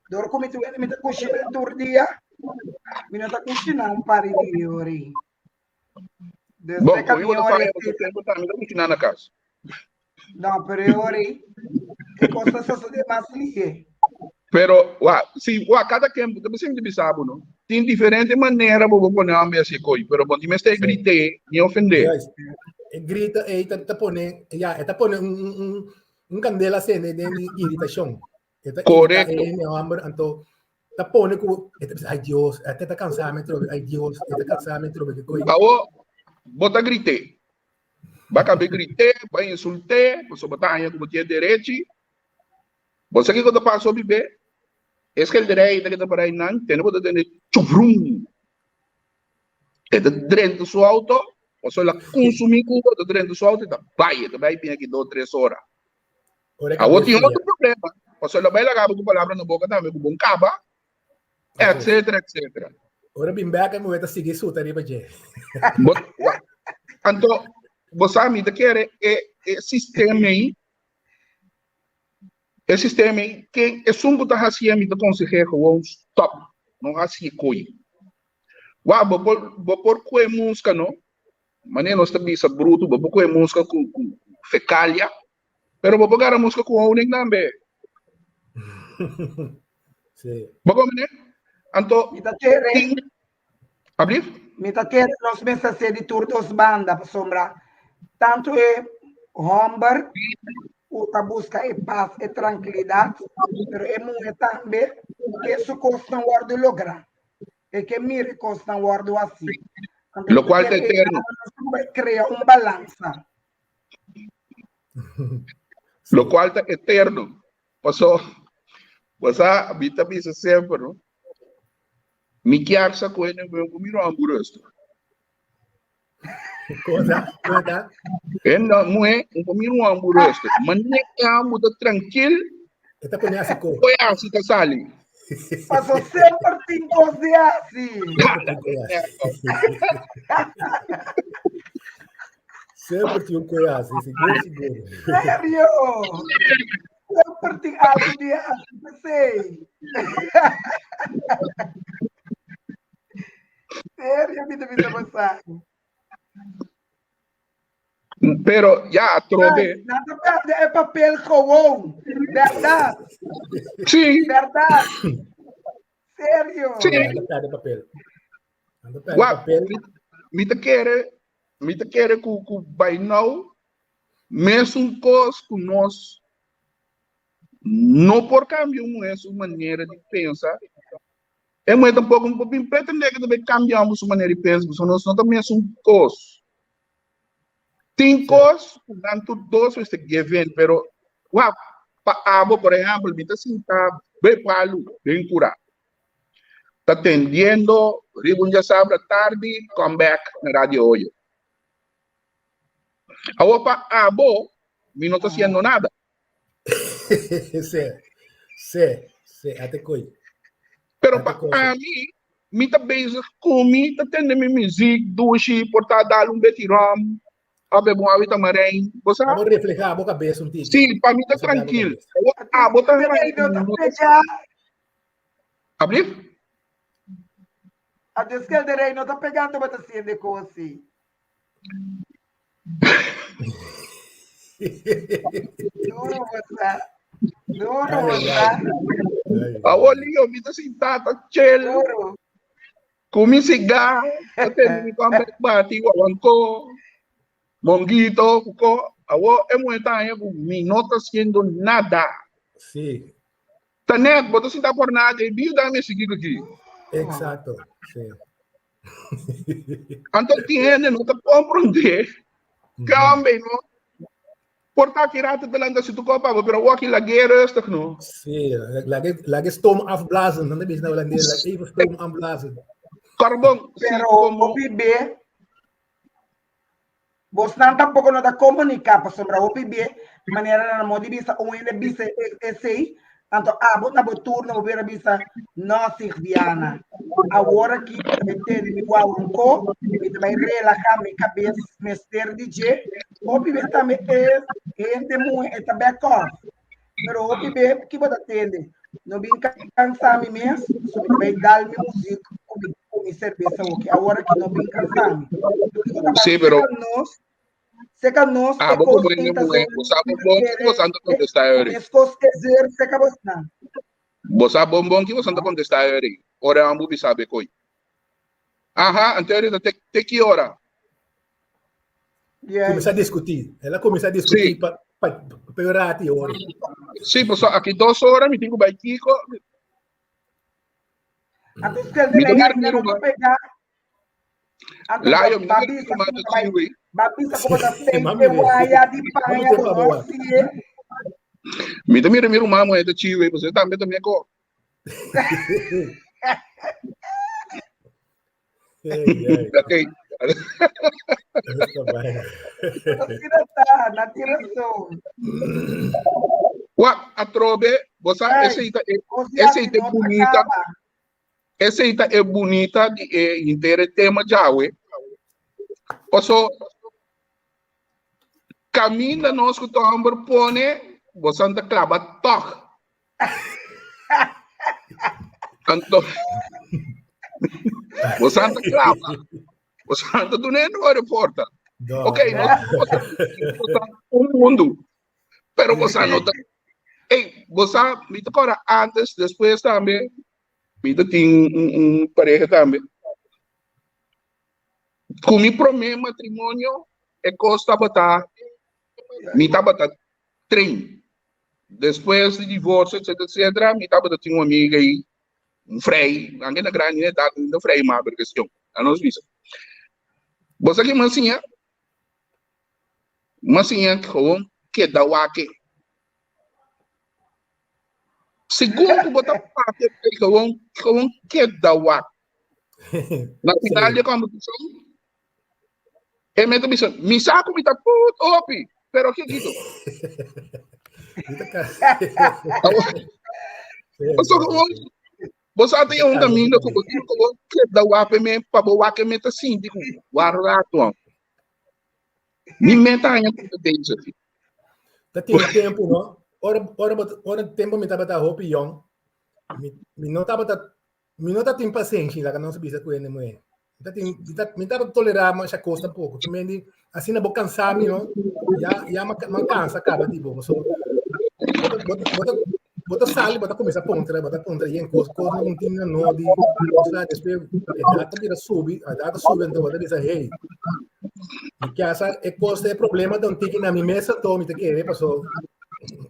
dor ku mi ta mi ta kushina tur dia, mi no ta kushina un par di ora. Dus Bon, te komo mi ta ora faya, porque tempo tambe ta kushina na kas. No, pero e ora ei, e kos ta sosodé mas lihe. Pero, wa, si, wa, kada ken, ta bisa mi ta bisa bo, no? Tin diferente manera bo por pone hombre hasi e koi, pero bo no tin mester grité ni ofendé. Juist. E grita ei ta, ta pone, ya, e ta pone un, un, un, un kandela sende den di iritashon. E ta irita Korekto. e hende homber, anto ta pone ku e ta bisa, ai Dios, e ta kansa mi trobe, ai Dios, e ta kansa mi trobe ke koi. Awo, bo ta grité. Ba kabe grité, ba insulté, pasobra bo ta haña ku bo tin e derechi. Bo sa kiko ta pasa hopi be? E skelderij ta keda para einan, tene bo ta tende chuvrum. E ta drenta su auto, pasobra el a kunsumí ku bo, e ta drenta su auto i ta bai, e ta bai bin aki dos, tres ora. Ora Awor tin kabes otro problema, pasobra el a bai laga bo ku palabra na boka tambe ku bo kaba, etcetera, etcetera. Ora bin bek e muher ta sigui suta riba dje. Bo, anto, bo sa mi ta kere e, e sistema ei, e sistema ei, ken esun ku ta hasié mi ta konseh'é gewoon stop, no hasié koi. Wak, bo por, bo por kue muska no, manera nos ta bisa brutu, bo por kue muska ku, ku fekalia, pero bo por gara muska ku honing tambe. Sí. Bo komprendé? Anto, Mi ta kere. tin, ablief? Mi ta kere nos mester ser di tur dos banda pasobra tantu e homber ku ta buska e pas, e trankilidat, pero e muhe tambe ke su kosnan wòrdu lográ. E ke mira e kosnan wòrdu hasi. Anto Lo kual ta kere eterno. nos tin ku bai krea un balansa. Lo kual ta eterno. Paso, bo sa, mi ta bisa semper, no? Mi kier sa ku hende ku mi no ambu rustig. Cosa, cosa. Hende muhé, un ku mi no ambu rustig. Mane e ambu ta trankil, E ta pone hasi ko. Koi hasi ta sali. Paso semper tin kos di hasi. Semper tin un koi hasi, sigur, sigur. Serio? Semper tin algo di hasi, p'esei. Serio mi ta bisa bosa. Pero ya atrobe. Nan ta perde e papel gewoon. Berdad. Sí. Berdad. Serio. Sí. Nan ta perde papel. Nan ta perde Wak, papel. mi ta kere, mi ta kere ku ku by now mesun kos ku nos no por kambia un muher su manera di pensa. E muhé tampoko no por bin pretendé ku ta bai kambia su manera di pensa, pasobra nos no ta mesun kos. Tin kos ku nan tur dos mester give in, pero wak, pa abo, por ehèmpel, mi ta sinta bei palu den kurá, ta tendiendo riba un djasabra tardi, come back na Radio Oye. Awor pa abo, mi no ta hasiendo nada. Sí, sí, sí, ate koi. Pero pa ami, mi ta bezig ku mi, ta tende mi muziek, dushi, por ta dal un beti rom, of bebe un awi tamarijn, bo sa? Abo refleha bo kabes un tiki. Sí, pa mi ta trankil. Abo ta Ablief? A deskel de rei no ta pegando bo ta siende kosi. Duro bosa. Duro bosa. Awor Leo, mi ta sintá ta chill. Duro. Ku mi sigá, ta tende mi comeback bati wawanko, monguito, kuko. Awor e muhé ta haña ku mi no ta haciendo nada. Sí. Ta net, bo ta sinta por nada e biuda mi sigui ku ki. Exacto, sí. Anto tin hende no ta comprende. Kambe no. Por ta ki rato te lanta si tu kopa, pero waki lage rustig no. Sí, lage, lage stoom afblazen. Dan is nou holandês, lage even stoom afblazen. Carbon, sí, Pero como hopi be, bosnan tampoco no ta comunica pasobra hopi be manera nan mo di bisa un hende bisa esei anto abo na bo turno bo bira bisa no Sigdiana awor aki mi ta bai tene mi guaurunko mi ta bai relaha mi kabes mester di dje hopi be tambe e hende muhe e ta back off pero hopi be ki bo ta tende no bin kansa mi mes so mi ta bai dal mi muzik ku mi ku mi serbesa oke awor aki no bin kansa mi kiko ta Sí, pero nos Seka nos Ah, e bo kos como hende ta muhé, zona bo sa bon bon ki bo ta contestá eri. Mes kos e zeur seka bo sna. Bo sa bon bon ki bo ta contestá eri. Ora ambu bisa be koi. Aha, anto eri ta te, te ki ora? Yeah. Começa a discutir. Ela começa a discutir Sí. pa, pa, pa eu rati ora. Sí, paso aki dos ora mi tin ku bai Kiko. Anto skel de Mi ta rei mira ainda mi no ta ruman. pega. Anto Layo, mi ta ba mira mi bisa ruman ku ta bai chiwi. ba bisa ku bo ta Ma steek e mire. waya di Vamos paña ter bo pa no boa. hasié. Mi ta mira mi ruman muhé ta chiwi, paso e tambe ta mi ko. Ei, ei. Okay. Esta vaina. Asina ta, na tin rason. Wak, atrobe, bo sa Ei, esei ta e kos di esei aki ta e no ta bunita, kaba. esei ta e bunita di e henter e tema djawe. Paso kaminda nos ku ta homber pone, bo sa ta klaba tòg. Anto, bo sa ta klaba. Bo sa ta duna e no reporta. No, Ok, no. nos nos ta un mundu, pero bo sa no ta Ey, bo sa, mi ta kòrda antes, despues tambe, mi ta tin un, un pareha tambe. Ku mi promé matrimonio, e kos tabata, mi tabata train. Despues di divorcio, etcétera, etcétera, mi tabata tin un amiga ei, un frei, anke na grandi edat, ainda frei, ma pero kestion, a nos bisa. Bo sa ki mi a siña? Mi a siña gewoon keda wak. Segun ku bo ta papia, gewoon, gewoon keda wak. Na final di e kombersashon, e mester bisa, mi sa ku mi ta put hopi, pero kikito? Pasobra gewoon, bo sa ta un kaminda ku bo tin ku bo keda wak me, pa bo wak me ta sinti ku wak rato. Mi meta haña ku ta bezig. Ta tin tempu, no? Ora, ora, ora tempu mi tabata hopi yong, mi, mi no tabata, mi no tatin pasenshi, laga nos bisa ku hende muhé. Mi tatin, mi ta, mi tabata tolerá masha kos tampoko. Ki men di, asina bo kansa mi, no? Ya, ya ma, ma kansa kaba di bo. So, bo ta, bo ta, bo ta, bo ta sali, bo ta kuminsá puntra, bo ta puntra yen kos, kos no tin na no di, o sea, despues edat ta bira subi, edat ta subi, anto bo ta bisa, hey, mi kasa e kos e problema ta un tiki na mi mes anto mi ta kere, paso,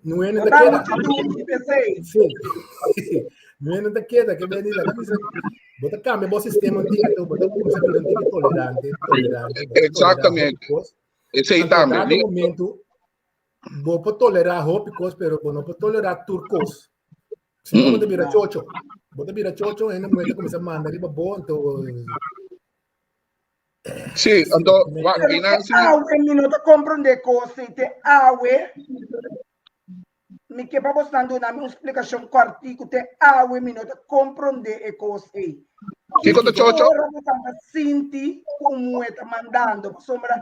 no hende No ta ta keda. muchu dushi p'esei. Sí. Mi no ta keda ke beni la bisa. Bo ta cambia bo sistema un tiki bo ta kuminsa bira un tiki tolerante, tolerante. Bo ta tolerá hopi Exactamente. kos. Esei Anto tambe. dado momento bo por tolerá hopi kos, pero bo no por tolerá tur kos. Si no, bo ta bira chocho. Bo ta bira chocho, hende muhé ta kuminsá manda riba bo, anto Sí, anto, wak, Pero einan te si awe mi no ta komprondé kos ei, te awe mi ke pa bosnan duna mi un splikashon kòrtiku, te awe mi no ta komprondé e kos ei. Kiko ta chocho? Ora bosan ta sinti ku un muhé ta mandando, pasobra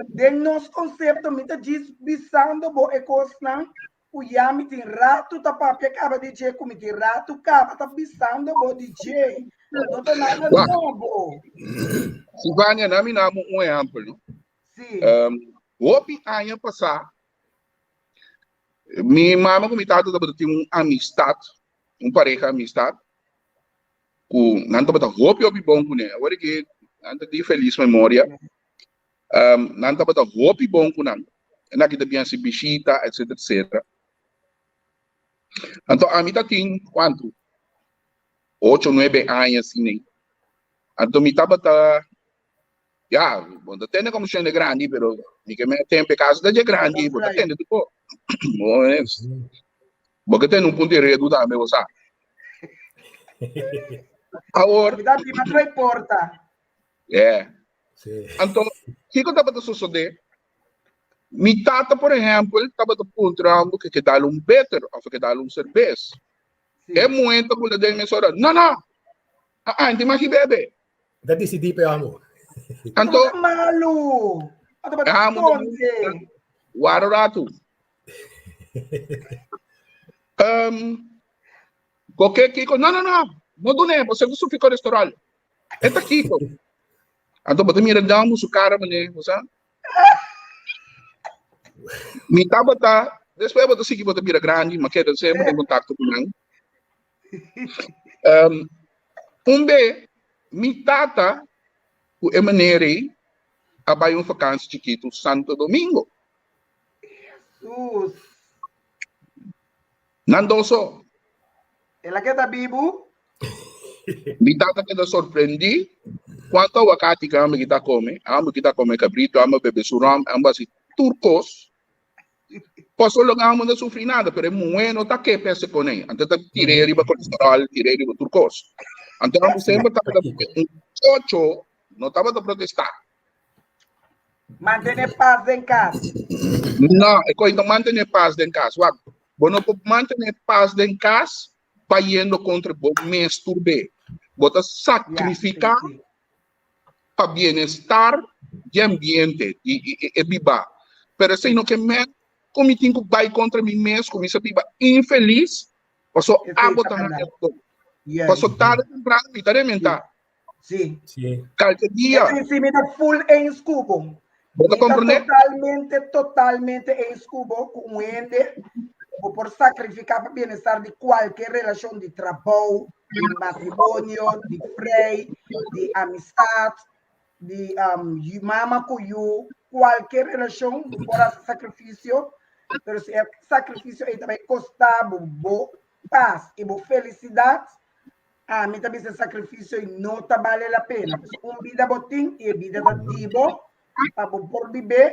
den nos konsepto mi ta djis bisando bo e kosnan ku ya mi tin ratu ta papia kaba di dje, ku mi tin ratu kaba ta bisando bo di dje. No ta nada Wak. nobo. Silvania, na mi namu un ehèmpel, no? Sí. Hopi aña pasá, mi mama ku mi tata tabata tin un amistat, un pareha amistat, ku nan tabata hopi hopi bon kuné. Awor aki nan ta di felis memoria. Nan tabata hopi bon ku nan. E nan kita bin hasi bishita, etcetera, etcetera. Anto ami ta tin kuantu? Ocho, nuebe aña asina. Anto mi tabata, ya, bo ta tende komo shende grandi, pero mi ke me tempe kaso ta dje grandi, bo ta tende tu ko. Bo es. Bo ke tende un punto di redu tambe, bo sa. Awor. Mi ta biba trae porta. Yeah. Sí. Anto, kiko tabata sosodé? Mi tata, por ehèmpel, tabata puntra bo ke ke dal un beter òf ke dal un serbes. Sí. E muhé ta bula den mesora, no, no! Ah, ah, maki bebe. Ta disidí pe amo. Anto, Tabata malu. Tabata amo skonde. Wara ratu. Um, koke kiko, no, no, no, no dune, bo se sufri kolesterol. E ta kiko. Anto bo ta mira Delmo su cara mane, bo sa? Mi tabata, despues bo ta sigui bo ta bira grandi, ma keda semper den contacto cu nan. Um, un be, mi tata cu e meneer ei a bai un vakantie chikitu Santo Domingo. Jesus. Nan dos so. El a keda bibu? Mi tata keda sorprendí kuantu awakati ku amo kita kome. Amo kita kome kabritu, amo bebe su rom, amo hasi tur kos. Paso lo amo no sufri nada, pero e muhé no ta ke pese kone. Anto ta tir'é riba kolesterol, tir'é riba tur kos. Anto amo semper tabata un chocho, no tabata protestá. Mantené pas den kas. No, e kos no mantené pas den kas. Wak, bo no por mantené pas den kas bayendo kontra bo mes tur be. Bo ta sakrifiká pa bienestar di ambiente, di e bibá. Pero esei no ke men ku mi tin ku bai kontra mi mes, ku mi sa biba infelis, paso abo ta haña doló. Paso tarde o temprano mi ta rementá. Sí. Sí. Kalke dia. Sí, sí, mi ta full eens ku bo. Bo ta Mi ta komprendé? totalmente, totalmente eens ku bo ku un hende bo por sakrifiká pa bienestar di kualke relashon di trabou, di matrimonio, di frei, di amistat, di um, mama ku yu, kualke relashon bo por hasi sakrifisio, pero si e sakrifisio ei ta bai kosta bo bo pas i bo felisidat, Ami ta bisa sacrificio y no ta bale la pena. Pasobra un bida bo tin y e bida ta di bo pa bo por bibé.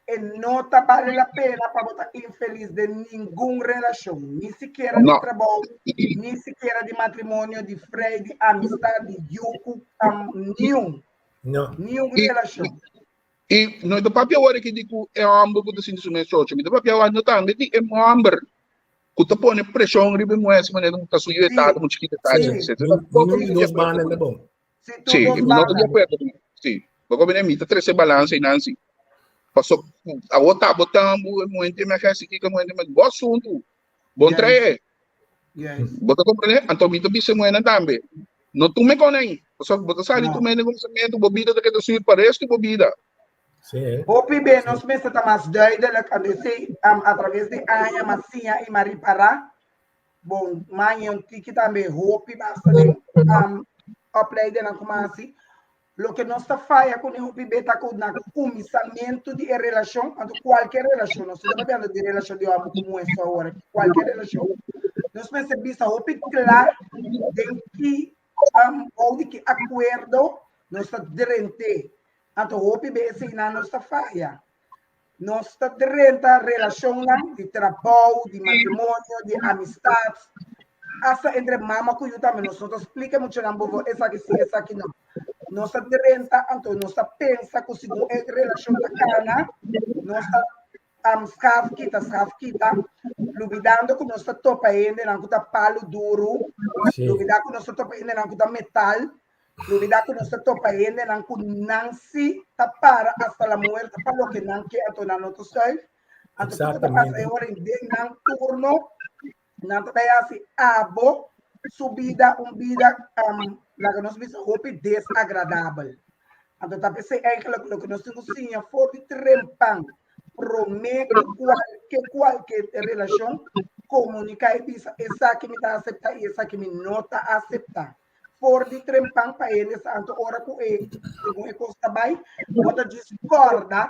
E no ta bale la pena pa bo ta infeliz den ningun relacion. Ni sikiera di No. trabou, ni sikiera di matrimonio, di frei, di amistad, di yu cu um, niun. No. Niun Y, relacion. y no ta papia awor aki di cu e homber cu ta sinti su mes chocho. Mi ta papia awor no tambe di e homber ku ta pone preshon riba e muhé asina manera ku ta su yu e tata mu chikito ta Sí. etc. Ni Tampoco ni mi ta di dos acuerdo banda ku ta bon. Si tur Sí, dos mi no ta di banda. acuerdo ku Sí. Bo komprende? Mi ta trese balansa einan sí. Paso awor ta bo tambu e muhé tin mehé si kiko e muhé tin mehé. Bo asuntu. Bon Yes. trae. Yes. Bo ta komprende? Anto mi ta bisa e muhénan tambe. No tume kon ei. Paso bo ta sali No. tume den kumsamentu, bo bida ta keda sür pa resto di bo bida. Sí. Hopi be nos mester ta mas duidelijk en esei um, a traves di aña mas siña i mas ripará. Bon, maña un tiki tambe hopi basta den um, opleidennan ku mas hasi. Loke nos ta faya ku hopi be ta ku na kuminsamentu di e relashon, anto kualke relashon, nos no ta papiando di relashon di hòmber ku muhé so awor, kualke relashon. Nos mester bisa hopi kla den ki um, bou di ki akuerdo nos ta drent'é. Anto hopi be eseinan nos ta faya. Nos ta drenta relashonnan di trabou, di matrimonio, di amistat, asta entre mama ku yu tambe nos no ta splika muchanan bobo esaki si, esaki no. Nos ta drenta anto nos ta pensa ku segun e relashon ta kana, nos ta um, skaf kita, skaf kita, lubidando ku nos ta topa hendenan ku ta palu duru, lubida ku nos ta topa hendenan ku ta metal, Lubida ku nos ta topa hendenan ku nan si ta para hasta la muerte pa loke nan ke, anto nan no ta schuif. Anto kiko ta pasa e ora den nan turno, nan ta bai hasi abo su bida un bida um, laga nos bisa hopi desagradabel. Anto ta p'esei eigenlijk loke nos tin ku siña for di trempan promé ku kualke kualke relashon, komuniká i bisa esaki mi ta aseptá i esaki mi no ta aseptá. For di trempan pa hende sa anto ora ku e segun e kos ta bai bo ta djis kòrda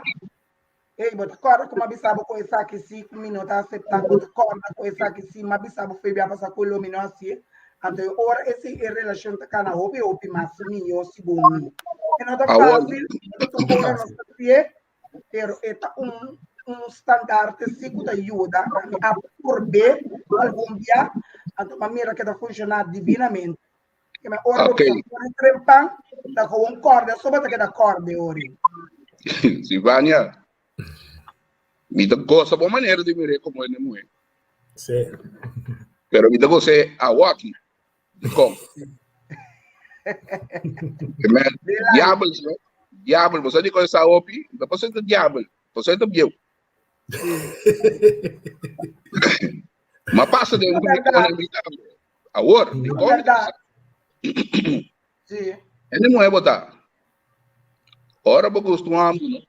ey bo ta kòrda ku mi a bisa bo ku esaki si ku mi no ta aseptá bo ta kòrda ku esaki si mi a bisa bo fe bia pasá ku lo mi no hasié anto e ora esei e relashon ta kana hopi hopi mas mihó segun mi e no ta fásil no ta tur ora nos ta hasié pero e ta un un standarte sí ku ta yuda mi a probé algun bia anto mi a mira ke ta funshoná divinamente ke men ora bo Okay. bisa pone trempan ta gewoon kòrda so bo ta keda kòrda e ora ei. Silvania, mi ta gosa bo manera di mir'é komo hende muhé, Sí. pero mi ta gos'é awoki. Dikon? Ke men, diabel, no? Diabel, bo sa dikon e sa hopi? No pasobra e ta diabel, pasobra e ta bieu. Ma pasa den un dikon e mi tambe. Awor, dikon mi ta bisa? Sí. Hende muhé bo ta. Ora bo gusta un hòmber, no?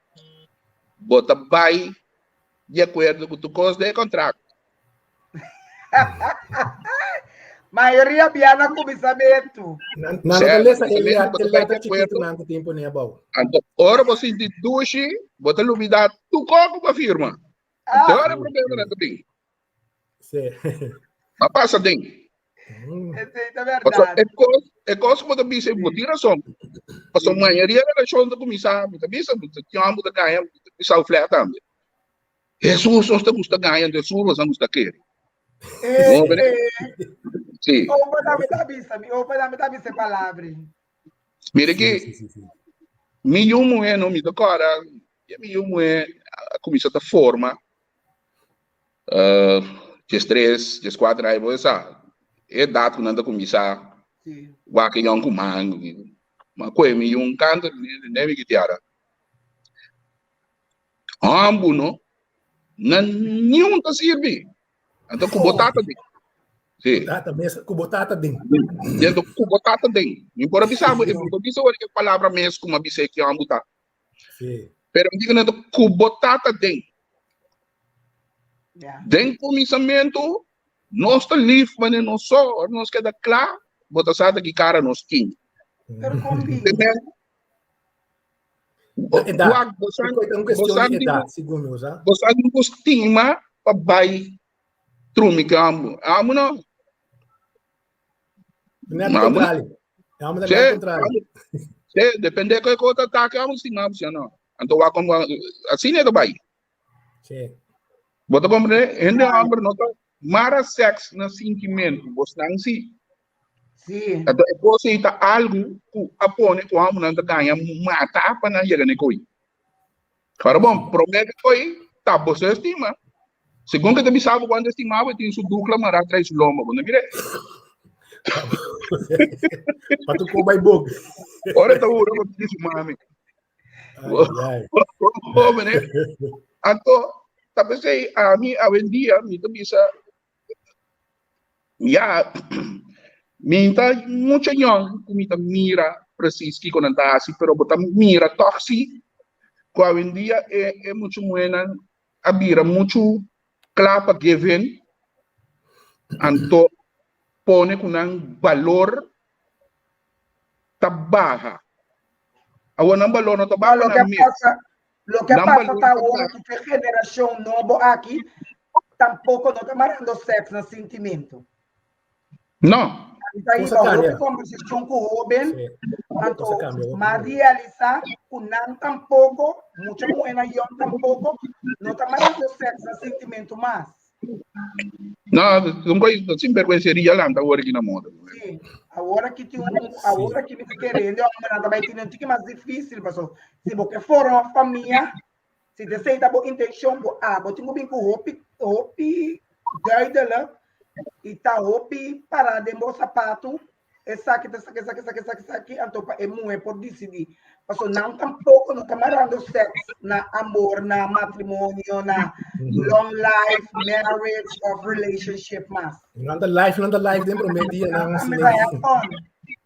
Bo ta bai di akuerdo ku tur kos den e kontrakto. Mayoria bia na kuminsamentu. Nan no ta lesa e letra chikitu nan ta tin pone abou. Anto ora bo sinti dushi, bo ta lubida tur kos ku bo a firma. Anto ora e problema nan ta bin. Sí. A pasa den. Esei ta Pasobra berdad. e kos, e kos ku bo ta bisa, bo tin rason. Pasobra mayoria relashon ta kuminsá, mi ta bisa, mi ta tin hòmber ta gaña, mi ta bisa flè tambe. Hesus nos ta gusta gaña, anto Hesus nos a gusta kere. Eh, No, bene? eh. Sí. Opa tambe ta bisa, mi opa tambe ta bisa e palabra. Mira ki, Sí, sí, sí. mi yu muhé no, mi ta kòrda, ya mi yu muhé a kuminsá ta forma, 13, 14 aña, bo sa, e edat ku nan ta kuminsá Sí. wak e yònkuman, ma koe mi yu un kanta, mi mi kitiara. Hambu no, na niun ta sirbi. Anto ku bo tata den. Sí. Tata mes, ku bo tata den. Anto ku bo tata den. Mi por a bisa bo, mi por bisa ora e palabra mes ku mi a bisa ki hambu ta. Sí. Pero mi diga ku bo tata den. Yeah. Den kuminsamentu, nos ta lif manera nos so, ora nos keda kla, bo ta sa ta ki kara nos tin. Pero kon bin? Edad. Wak, bo sa, É uma bo questão sa de di, idade, segundo eu, sabe? bo sa di ku stima pa bai trumi ku amo. Amo no. Não é Amo no. contrário. É uma Se, é contrário. amo, se, depende ku ko ta atake amo stima amo sia no. Anto wak como asina e ta bai. Sim. Bo ta komprende? Hende homber no ta mara seks na sintimentu, bosnan si. Sí. Anto e kos ei ta algu ku a pone ku homonan ta gaña mata pa nan yega na e koi. Ora bon, promé ku koi ta bo su estima. Segun ku e ta bisa bo kuantu estima bo, e tin su dukla mará tras su lomba. Bo no mira e. Pa tu ko bai bok. Ora e ta hura bo ta di su mami. Ai, ai. Homene. Anto, ta p'esei ami awendia mi ta bisa Ya, mi ta mucho yòn ku mi ta mira presis kiko nan ta hasi, pero bo ta mira tòg si ku awendia e e mucha muhénan a bira muchu kla pa give in, anto pone ku nan balor ta baha. Awor nan balor no ta baha Loke nan mes. pasa, loke Nan pasa balor ta ta awor baha. ku e generashon nobo aki tampoko no ta marando sèks na sintimentu. No. Mi ta Cosa hiba cambia. hopi conversacion cu hoben, Sí. anto Cosa cambia hopi. m'a realisa cu nan tampoco, mucha muhernan yong tampoco, no ta marando sex na sentimento mas. No, un koi sinvergüenceria lanta awor aki na moda. Sí, awor aki tin un, awor aki mi ta kere hende hombernan ta bai tene un tiki mas difícil, paso si bo ke forma un famia, Si ta esei ta bo intencion, bo abo tin cu bin cu hopi, hopi duidelijk y ta hopi para den bo zapatu, esaki ta esaki, esaki, esaki, esaki, esaki, anto pa e muhe por dicidi. Paso nan tampoco no ta marando sex na amor, na matrimonio, na long life, marriage of relationship mas. Nan ta life, nan ta life den prome dia nan Nan si ta have fun.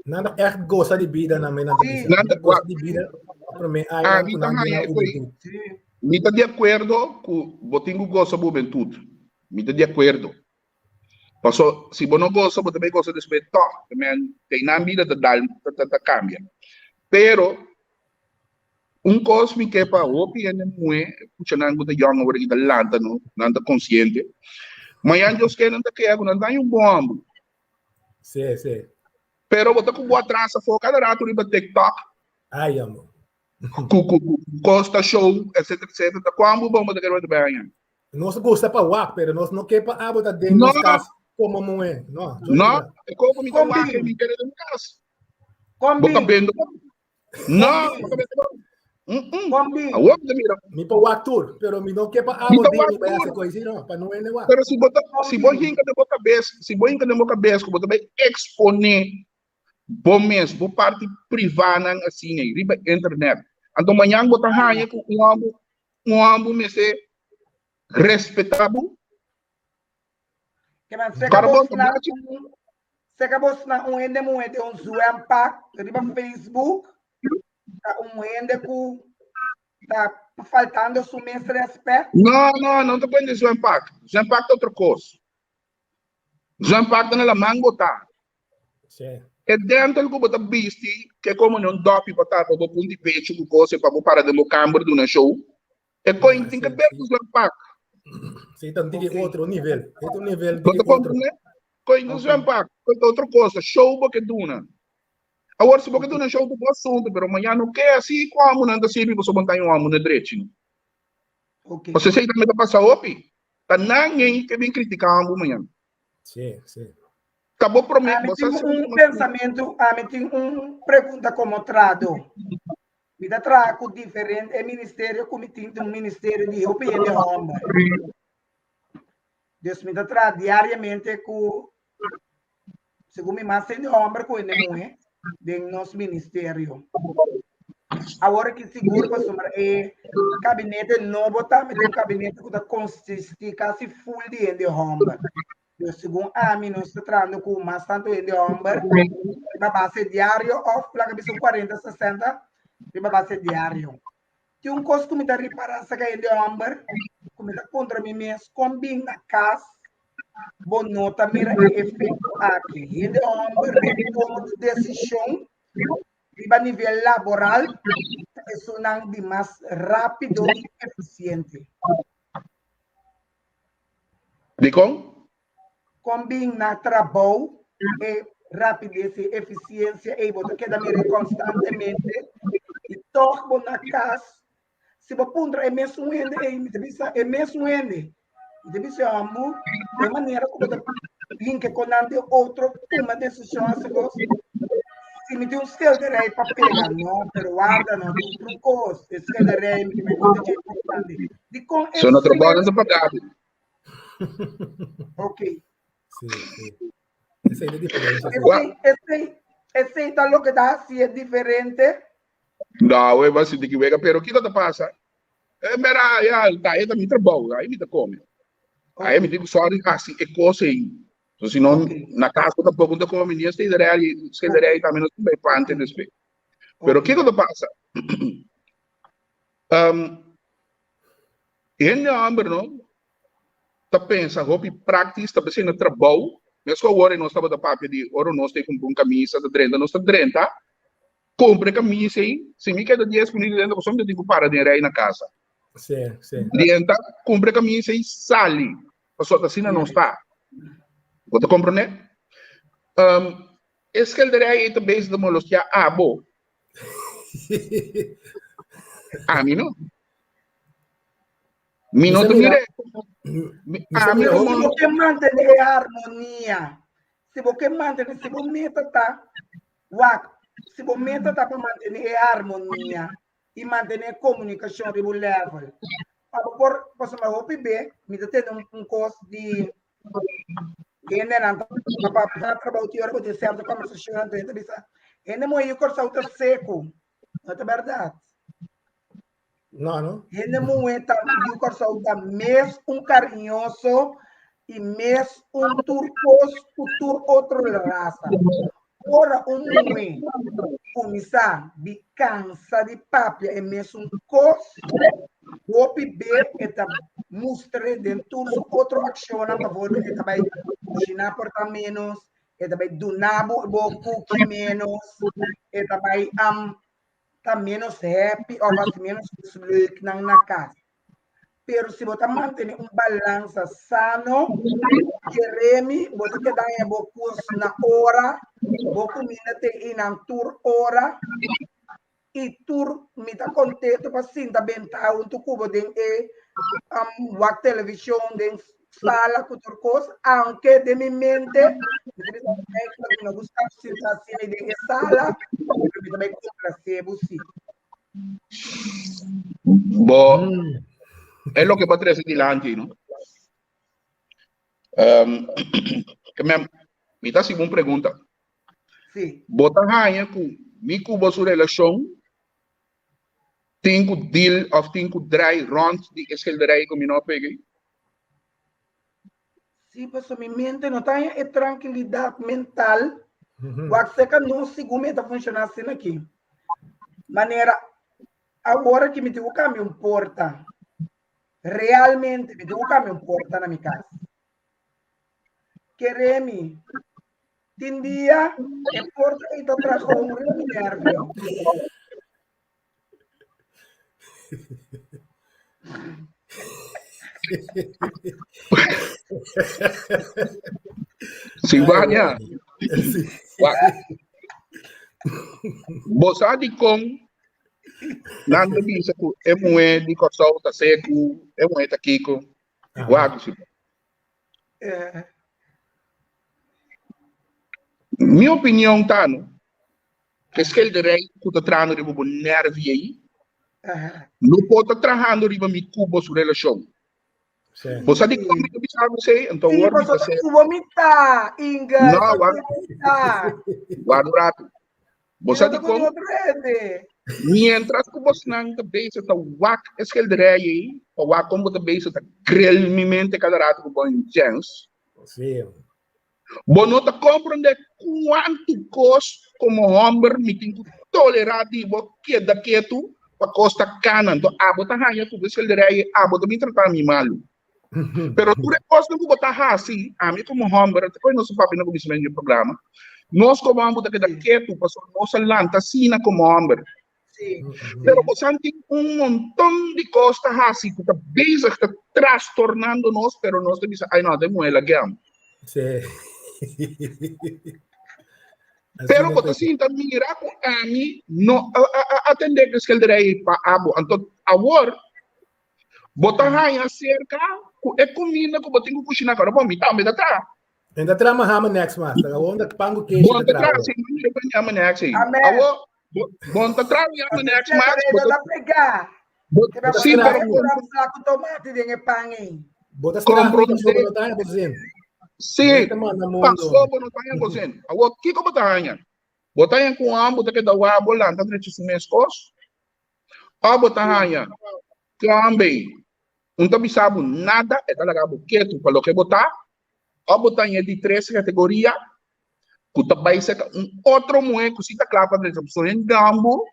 Nan ta echt goza di bida nan me nan ta bisa. Nan ta goza di bida prome aña A mi ku ta nan haña duna e koi. hubentud. Mi ta di akuerdo ku bo tin ku goza bo hubentud. Mi ta di akuerdo. Paso si bo no goza bo ta bai goza despues tòg. Te men te nan bida ta dal ta ta ta kambia. Pero un kos mi ke pa hopi hende muhé pucha nan ku ta yòn awor aki ta lanta no, nan ta konsiente. Mañan Dios ke nan ta kea ku nan ta haña un bon hòmber. Sí, sí. Pero bo ta ku bo atras afó kada rato riba TikTok. Ai, amo. Ku ku ku Costa Show, etcétera, etcétera. Ta kuan bo bon bo ta kere bo ta bai aña? Nos gusta pa wak, pero nos no ke pa abo ta den No. nos kas komo muhé. No, yo No, mira. e komo mi ta Kon wak bin? mi kere den mi kas. Kon Bo ta bin? bendo. No, Kon bo ta bendo. Mm-mm. Kon bin? Awor mi ta mira. Mi pa wak tur, pero mi no ke pa Mi abo ta den wak mi bai tur. hasi kos no, pa no hende wak. Pero si bo ta, Kon si bo bin? hinka den bo kabes, si bo hinka den bo kabes ku bo ta bai eksponé bo mes, bo parti privánan asina ei riba internet, anto mañan bo ta haña ku un hòmber, un hòmber mester respetá bo. Ke men seka Carbon bos na ta un, seka bos na un hende muhé den un zwempak riba Facebook, ta un hende ku ta faltando su mes respet. No, no, no ta pone zwempak. Zwempak ta otro kos. Zwempak ta na laman bo ta. Sí. E dental ku bo ta bisti, ke komo un dòpi pa tapa bo punti pechu ku kos pa bo para den bo kamber duna show. E coin tin que ver ku zwempak. Sí, ta un tiki otro nivel. E un nivel Bo tiki ta otro. comprende? Coin no zwempak, coin ta otro cosa, show bo ke duna. Awor si bo ke duna show ta bo asunto, pero mañana no ke asi ku amo nan ta sirbi pasobra bo no ta un amo na drechi no. Ok. Pasobra esei tambe ta pasa hopi. Ta nan ei ke bin critica amo mañana. Sí, sí. Ta bo prome, Ami bo sa tin si un pensamentu, ami tin un pregunta komo trado. Mi ta traha ku diferente e ministerio ku mi tin ta un ministerio di hopi hende hòmber. Dus mi ta traha diariamente ku segun mi mas hende hòmber ku hende muhé den nos ministerio. Awor ki sigur pasobra e kabinete nobo tambe ta un kabinete ku ta konsistí kasi ful di hende hòmber. Dus segun ami nos ta trahando ku mas tantu hende hòmber riba base diario òf laga bisa un kuarenta sesenta riba base diario. Tin un kos ku mi ta ripará saka hende hòmber ku mi ta puntra mi mes kon bin na kas bo no ta mira e efekto aki. Hende hòmber den toma di desishon riba nivel laboral ta esunnan di mas rápido i efisiente. Dikon? Kon bin na trabou e rapides i efisiensia ei bo ta keda mira konstantemente i tòg bo na kas si bo puntra e mesun hende ei mi ta bisa e mesun hende mi ta bisa ambu e manera ku bo ta hinka kon nan den otro tuma desishon hasi kos si mi tin un schilderij pa pega no pero warda no tin otro kos e schilderij mi ta dje importante Dikon So na trabou nan ta paga bo. Ok. Sí, sí. Esei ta diferencia. sí. Esei, esei, esei ta loke ta hasié diferente. No, we ba sinti ki wega, pero kiko ta pasa? Eh, mera, ya, ta e ta mi trabou, ai mi ta come. Ai mi tin ku sorry hasi e kos ei. So si no, Ok. na kas bo tampoko no ta come ni e schilderij, schilderij tambe no ta bai pante despues. Pero Ok. kiko ta pasa? Um, hende homber no ta pensa hopi praktis, ta pensá na trabou. Mes ku awor nos tabata papia di ora nos ta kumpra un kamisa ta drenta, nos ta drenta, kumpra e kamisa ei, si mi keda dies minuto dentro pasobra mi ta tin ku para den rei na kasa. Sí, sí. Drenta, kumpra e kamisa ei, sali. Pasobra asina nos ta. Bo ta komprendé? Um, e schilderij ei ta bezig ta molestia abo. Ami no. Mi no ta mira. Ami no. Si bo ke mantené e harmonia, si bo ke mantené, si bo meta ta, wak, si bo meta ta pa mantené e harmonia i mantené e komunikashon riba un level, pa bo por, pasobra hopi be mi ta tende un kos di hendenan ta papia na trabou tin ora ku tin sierto kòmbersashon anto hende ta bisa, hende muhé yu Kòrsou ta seku. No ta bèrdat. No, no. Hende muhé ta yu Kòrsou ta mes un kariñoso i mes un tur kos ku tur otro rasa. Ora un muhé kuminsá di kansa di papia e mesun kos, hopi be e ta mustr'é den tur su otro akshonnan, pasobra e ta bai kushiná por ta ménos, e ta bai duna bo bo kuki ménos, e ta bai ta ménos happy òf hasi ménos kos leuk nan na kas. Pero si bo ta mantené un balansa sano, kere mi, bo ta keda haña bo kos na ora, bo kuminda te einan tur ora, i tur mi ta kontentu pa sinta benta huntu ku bo den e wak televishon den sala ku tur kos, aunke den mi mente mi ta bisa eigenlijk mi no gusta sinta asina den e sala, pero mi ta bai komplasé bo si. Bo, e loke bo a trese dilanti, no? Um, ke men, mi ta hasi bo un pregunta. Sí. Bo ta haña ku mi ku bo su relashon tin ku deal òf tin ku drai rònt di e schilderij ku mi no a pega ei? Sí, pasobra mi mente no ta haña e trankilidat mental. Wak seka nos sigun mi ta funshoná asina aki. Manera awor aki mi tin ku kambia un porta. Realmente mi tin ku kambia un porta na mi kas. Kere mi, tin dia e porta ei ta traha un riba mi nervio. Silvania, wak. Bo sa dikon nan ta bisa ku e muhé di Kòrsou ta seku, e muhé ta kiko? Wak, Silvania. Mi opinion ta no, e schilderij ku ta trahando riba bo nervi ei, no por ta trahando riba mi ku bo su relashon. Bo sa dikon mi ta bisa bo esei? Anto Sí, awor mi pasobra ta ser. ku bo mi ta, Ingrid, No, ku wak, bo mi ta. wak un ratu. Bo Mi sa no ta ku dikon? otro hende. Mientras ku bosnan ta bezig ta wak e schilderij ei, pa wak kon bo ta bezig ta grill mi mente kada ratu ku bo haña un chèns. Sí. Bo no ta komprendé kuantu kos komo hòmber mi tin ku tolerá di bo keda ketu pa kos ta kana. Anto abo ta haña ku bo schilderij ei, abo ta bin trata mi malu. Pero tur e kosnan ku bo ta hasi, ami komo hòmber, ta koe nos a papia na kuminsamentu di e programa, nos komo hòmber ta keda ketu pasobra nos a lanta asina komo hòmber. Pero bo sa tin un monton di kos ta hasi ku ta bezig ta trastornando nos, pero nos ta bisa, ai no, ta e muhé lag'é. Pero bo ta sinta mira ku ami no a atendé ku e skilderij pa abo. Anto awor Bo ta haña serka ku e kuminda ku bo tin ku kushiná kòrda bo, mi tambe ta traha. En ta traha mahama next mas. Ta awor ta pan ku keshi Bon ta ta traha. traha, si mi mira pa ñama next ei. Amen. Awor, bo, bon ta traha ñama next mas, bo ta, ta pegá. bo, Te ba sí, traha pero ku- pura saco tomate den e pan ei. Bo ta traha ku Comprondé. bo no ta haña bo zin. Sí, Ta manda mundo. pasó bo no ta haña bo zin. Awor, kiko bo ta haña? Bo ta haña ku un bo ta keda wak bo lanta drecha su mes kos? Òf bo ta haña Tambe, un ta bisa bo nada, e ta laga bo ketu pa loke bo ta, òf bo ta den e di tres kategoria ku ta bai serka un otro muhé ku si ta kla pa drecha. Pasobra hende bo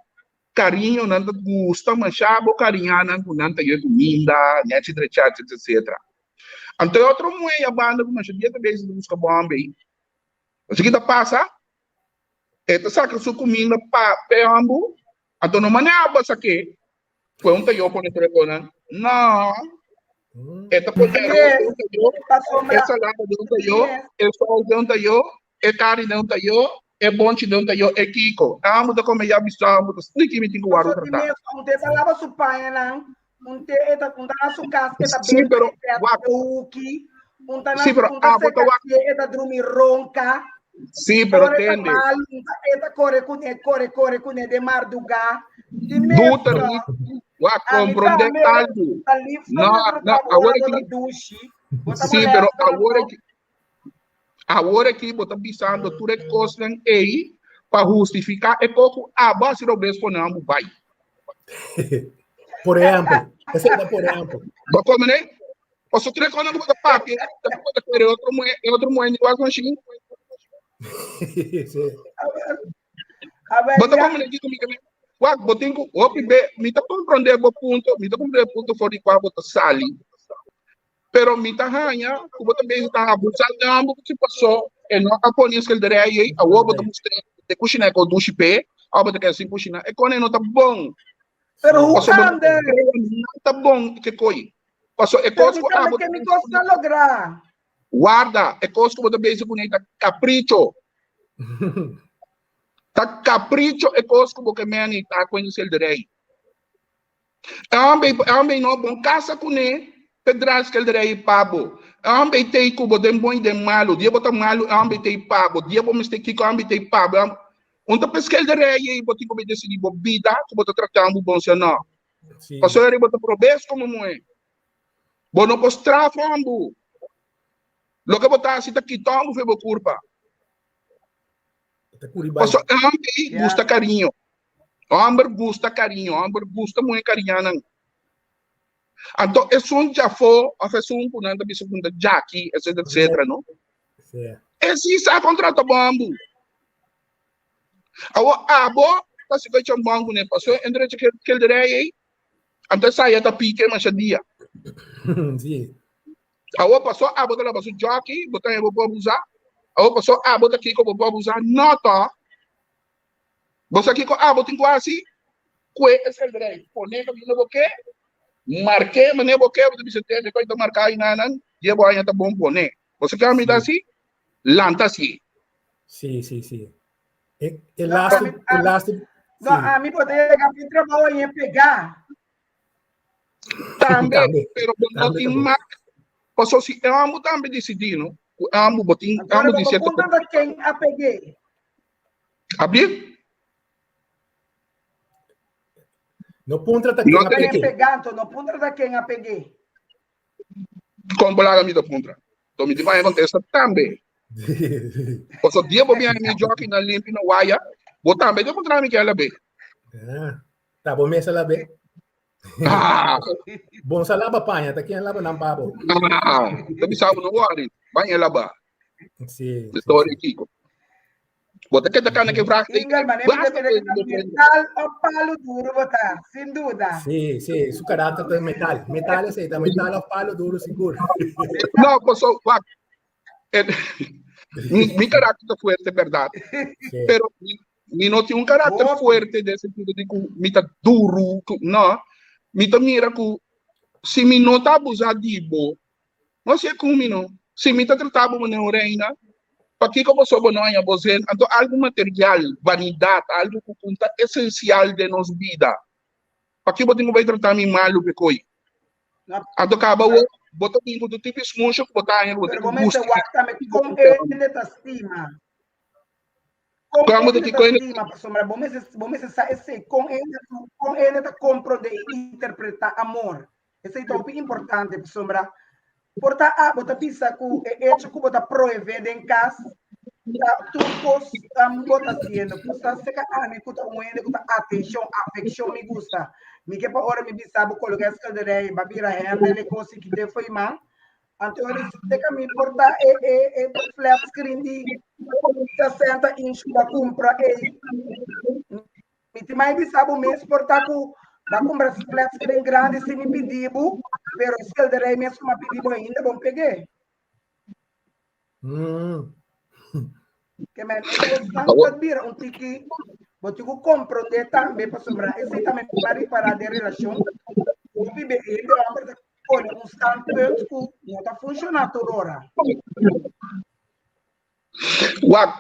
kariño, nan ta gusta mashá bo kariñá nan ku nan ta yega kuminda, nèchi drechá, etsetera, etsetera. Anto e otro muhé ya banda ku masha dia ta bezi ta buska bo hòmber ei. Esaki ta pasa, e ta saka su kuminda pa e hòmber, anto no manera bo a sak'é, Fue un tayo pone telefonan. No. E ta pone arroz de un tayo, Pasobra e salada de un tayo, e saus de un tayo. E kari den un tayo, e bonchi den un tayo, e kiko. Amo ta kome ya bisa amo ta sniki mi tin ku wòrdu Paso di tratá. mes, un te ta laba su pañanan, un te e ta un ta na su kas, e ta Sí, benta pero e pèt wak. e huki, un ta na Sí, pero un ta abo ta seka wak. pie, e ta drumi ronka. Sí, pero Ora e ta tende. malu, un ta e ta kore kuné, kore, kore kuné den mardugá. Di mes, Duter, no. wak, Ami komprondé tambe algu. ta lif No, pa no, bo awor ora bo ta aki. dushi, bo ta Sí, pero molèster awor anto. aki. Awor aki bo ta bisando tur e kosnan ei pa hustifiká e kos ku abo a hasi robes pone nan bo bai. Por ehèmpel, esei ta por ehèmpel. Bo komprendé? Pasobra tur e kosnan ku bo ta papia, ta ku bo ta kere otro muhé, e otro muhé ni wak mashin. Sí. A Bo ta ber, ya. komprendé kiko mi ke men? Wak, bo tin ku hopi be, mi ta komprendé bo punto, mi ta komprendé e punto for di kua bo ta sali. Pero mi ta haña ku bo ta bezig ta abusá tambe ku si pasó e no a pone e skelderij ei, awor bo ta mustr'é te kushiná e kos dushi p'e, awor bo ta keda sin kushiná. E kos ei no ta bon. Pero hoe Pasobra kan de? no ta bon ke koi. Pasobra e Pero kos mi ku tambe abo ke mi kos ta lográ. Warda, e kos ku bo ta bezig kuné ta kapricho. Ta kapricho e kos ku bo ke meni ta ku e skelderij. E homber e homber no bon casa kuné pe draai skelderij pa bo. E homber tei ku bo den bon i den malu. Dia bo ta malu e homber tei pa bo. Dia bo mester kiko e homber tei pa bo. Un ta pe skelderij ei bo tin ku bai desidí bo bida ku bo ta tratá bo bon si o no. Sí. Pasobra eri bo ta probes komo muhé. Bo no por straf homber. Loke bo ta hasi ta kita homber for bo kurpa. Ta kuri bai. Pasobra e homber ei Ja. gusta kariño. Homber gusta cariño, homber gusta muhe cariñanan. Anto esun djafó of esun ku nan ta bisa ku ta djaki, etcetera, etcetera, no? Sí. E si sa contrata bombo. Awo abo ta si koy chambon kuné paso entre kelderij ei, anto esaya ta pike masha dia. Sí. Awo paso abo ta laba su jockey, bo ta bo por abusa. Awo paso abo ta kiko bo por abusa. No to. Bo sa kiko abo tin ku hasi? Kue e skelderij, pone kaminda bo ke, mark'é manera bo ke, bo ta bisa tende ku ta marká ainanan, dia bo haña ta bon pone. Bo sa ke ami ta hasi? Lanta hasié. Sí, sí, sí. E, e No, laatste, ami, e ami, laatste, no, sí. ami por yega mi trabou i e pegá. Tambe, Tambe, pero bo no tambe tin ta bon. mak. Paso si e ambu tambe disidí, no? Ku ambu bo tin, Anto ambu bo tin sierto puntra ta ken a peg'é. Abri? No puntra ta No ken a te- Ken peg'é. pegá, anto no puntra ta ken a peg'é. Kon bo laga mi ta puntra? To mi tin ku haña kontesta tambe. Paso dia bo biaha mi jockey na limpi na waya, bo tambe ta puntra mi ken a lab'é. Ah, ta bo mes a lab'é. Ah, Bon sa laba paña, ta ken laba nan pa bo? ah, ta bisa bo no worry, baña laba. Sí, sí, Story sí. kiko. Bo ta keda kana ke vraag Ingel, mané mi Basta ta mira que ta metal o palo duro bo ta, sin duda. Sí, sí, su carácter ta metal. Metal esei, ta metal of palo duro sigur. No, paso, wak. Mi, mi carácter ta fuerte, verdad. Sí. Pero mi, mi no tin un carácter Hopi. fuerte den sentido di ku mi ta duru, ku, no. Mi ta mira ku si mi no ta abusa di bo, No hasié ku mi no. Si mi ta trata bo manera un reina, pakiko boso bo no haña bo zin? Anto algu material, vanidat, algu ku ku ta esensial den nos bida, paki bo tin ku bai trata mi malu p'e koi? Anto kaba awor bo ta bin ku tur tipo di smusha ku bo ta haña ku bo tin Pero bo ku mester hustifiká. wak tambe kon hende ta stima. Kon Kon bo ta hende ki ta kon hende stima, pasobra bo mester bo mester sa esei, kon hende kon hende ta komprondé i interpretá amor. Esei ta hopi importante pasobra por ta abo ta bisa ku e echo ku bo ta prohibé den kas ta tur kos bo ta hasiendo. Pues ta seka ami ku ta un hende ku ta atenshon, afekshon mi gusta. Mi ke pa ora mi bisa bo koloká e skelderij ba bira hèndel e kos i kite fo'i man. Anto ora seka mi por ta e e e flat screen di 60 inch ku bo a kumpra ei. Mi tin mai bisa bo mes por ta ku ba kumpra flat screen grandi si mi pidi bo, pero schilderij mes ku mi a pidi bo ainda bon peg'é. Ke men e kosnan ta bira un tiki, bo tin ku komprondé tambe pasobra esei tambe mi a ripará den relashon, hopi be hende hòmber ta pone un standpunt ku no ta funshoná tur ora. Wak,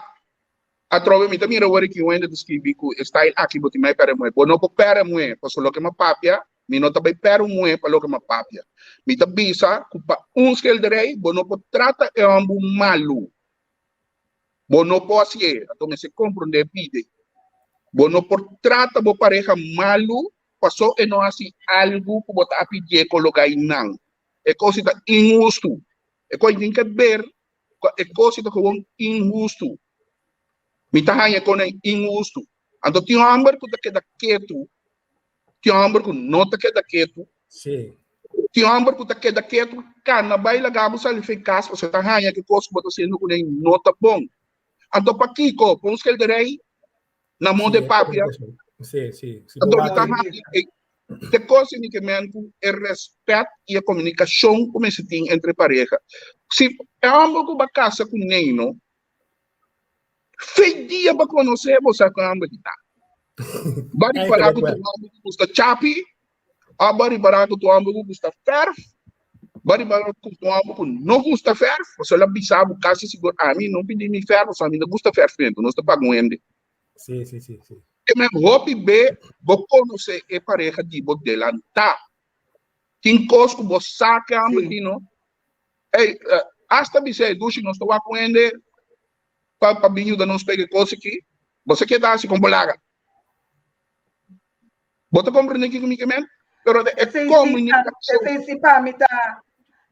atrobe mi ta mira awor aki un hende ta skibi ku e style aki bo tin mai pèrdè muhé. Bo no por pèrdè muhé, pasobra loke mi a papia, mi no ta bai pèrdè un muhé pa loke mi a papia. Mi ta bisa ku pa un skilderij bo no por trata e hòmber malu. Bo no por hasié, anto mester komprondé pide. Bo no por trata bo pareha malu paso e no hasi algu ku bo ta a pidié koloká einan. E kos ei ta inhustu. E kos ei tin ke ber ku e kos ei ta gewoon inhustu. Mi ta haña e kos ei inhustu. Anto tin hòmber ku ta keda ketu, tin hòmber ku no ta keda ketu. Sí. Tin hòmber ku ta keda ketu, kana bai laga bo sali for e kas pasobra e ta haña ku e kos ku bo ta hasiendo kuné no ta bon. Anto pakiko? Pa un skelderij na moda e papia. Sí, sí. Si Anto mi ta haña e te kos ei mi ke men ku e rèspèt i e komunikashon ku mester tin entre pareha. Si e hòmber ku bo a kasa kuné no, Fei dia pa konosé bo sa ku hòmber di ta. Ba ripará ku tur hòmber ku gusta chapi, òf ba ripará ku tur hòmber ku gusta fèrf, ba ripará ku tur hòmber ku no gusta fèrf, pasobra el a bisa bo kasi sigur, ami no pidi mi fèrf pasobra ami no gusta fèrfmentu, nos ta paga un hende. Sí, sí, sí, sí. Te men hopi be bo konosé e pareha di bo delantá. Tin kos ku bo sa ku e hòmber tin no. Ey, hasta bis'é, Dushi, nos ta wak un hende pa pa bin yuda nos pega e kos aki. Bo sa keda hasi kon bo laga. Bo ta komprendé kiko mi ke men? Pero e komunikashon. Esei si pa mi ta,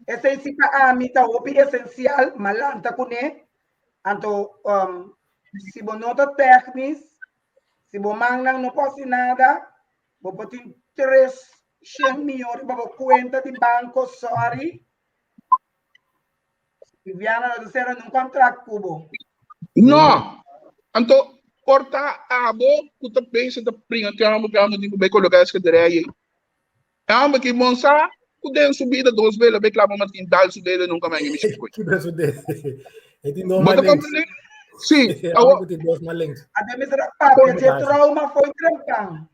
esei si pa ami ta hopi esensial, ma lanta kuné. Anto, si bo no ta tèknis, si bo mannan no por hasi nada, Bo por tin 300 miyon riba bo cuenta di banco, sorry. Viviana no ta cera nun contract cu bo. No. Anto, por ta abo cu ta pensa ta bringa cu amo, cu amo tin cu bay coloca e schilderij ey. Amo ki bon sa cu den su bida dos bela bay claba Martin dal su dedo nunca mas mi shit Kibra su dedo. E tin dos Bo ta mal links. comprende? Sí. Amo cu tin dos mal links. Ade mi sera papia dje trauma foi trempan.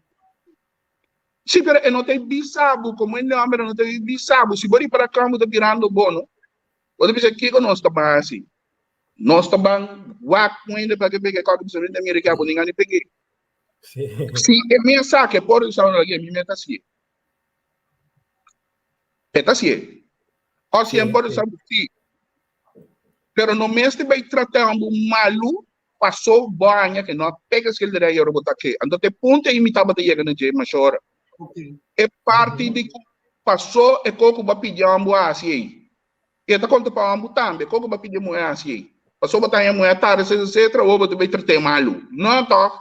Sí, pero e no ta bisa bo, como e nomber no ta bisa bo. Si bo ripara con bo ta birando bo, no? Bo ta bisa kiko nos ta ban hasi? Nos ta ban wak un hende pa ke pega e koki, bisa mira ke abo ningan di peg'é. Si e mes sa ke por usa un lagi, mi mes ta hasié. E ta hasié. O si e por usa sí. Pero no mester bai trata bo malu paso bo haña ke no a pega schilderij ora bo ta ke. Anto te punto ei mi tabata yega na dje masha ora. E parti di ku paso e koko bo a pidi ambo a hasi ei. E ta konta pa ambo tambe, koko bo a pidi e muhé a hasi ei. Paso bo ta haña muhé a tarda etcetera etcetera awor bo ta bai trat'é malu. No tòg.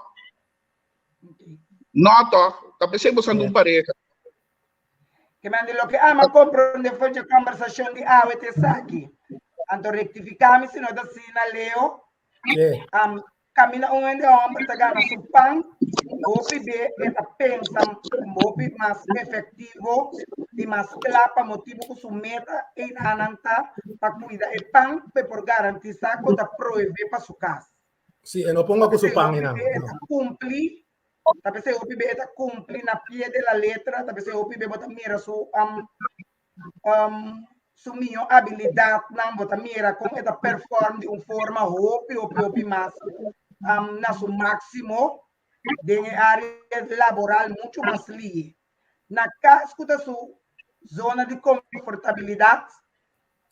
No tòg. Ta p'esei bo san di un pareha. Ke men di loke ama komprondé for dje kòmbersashon di awe ta esaki. Anto rektifiká mi si no ta asina, Leo. Um, kaminda un hende hòmber ta gana su pan, hopi be e ta pensa hopi mas efektivo i mas kla pa motibu ku su meta einanan ta pa kuida e pan pa e por garantisá ku ta proveé pa su kas. Sí, e no ponga ku su pan einan. E ta kumpli Ta p'esei hopi be e ta kumpli na pie de la letra, ta p'esei hopi be bo ta mira su um, um, su mihó abilidatnan, bo ta mira kon e ta perform di un forma hopi, hopi, hopi mas um, na su máksimo den e área laboral muchu mas lihe. Na kas ku ta su zona di komfortabilidat,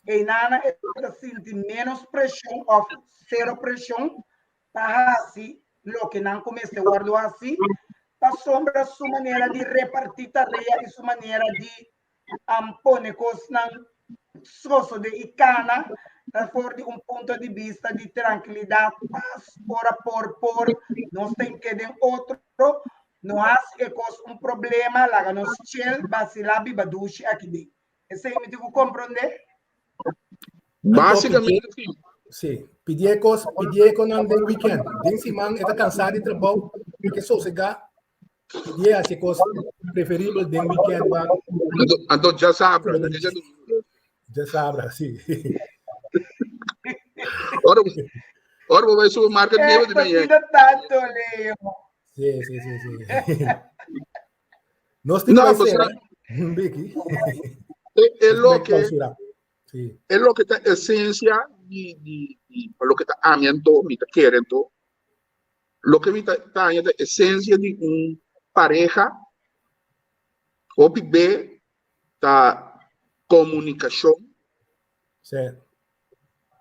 einana e ta sinti ménos preshon òf sero preshon pa hasi loke nan ku mester wòrdu hasi, pasobra su manera di repartí tarea i su manera di pone kosnan sosodé i kana ta for di un punto di bista di trankilidat, pas, ora por por, nos ta ke den otro, no hasi e kos un problema, laga nos chel, basilá, biba dushi aki den. Esei mi tin ku komprondé? Básicamente sí. Sí, pidié kos, pidié konan den weekend. Den siman e ta kansá di trabou, e ke sosegá. Pidié hasi kos preferibel den weekend ba. Anto, anto ya sabra, ya Ya sabra, sí. Ora, ora bo bai supermarket nuevo di Esto sido tanto, Leo. Sí, sí, sí, sí. Nos tin No, que pues, ser, Vicky. E, e lo que Clausura. Sí. E loke ta esensia di di di pa loke ta ami anto mi ta kere anto loke mi ta taña ta esensia di un pareha hopi be ta komunikashon Sí.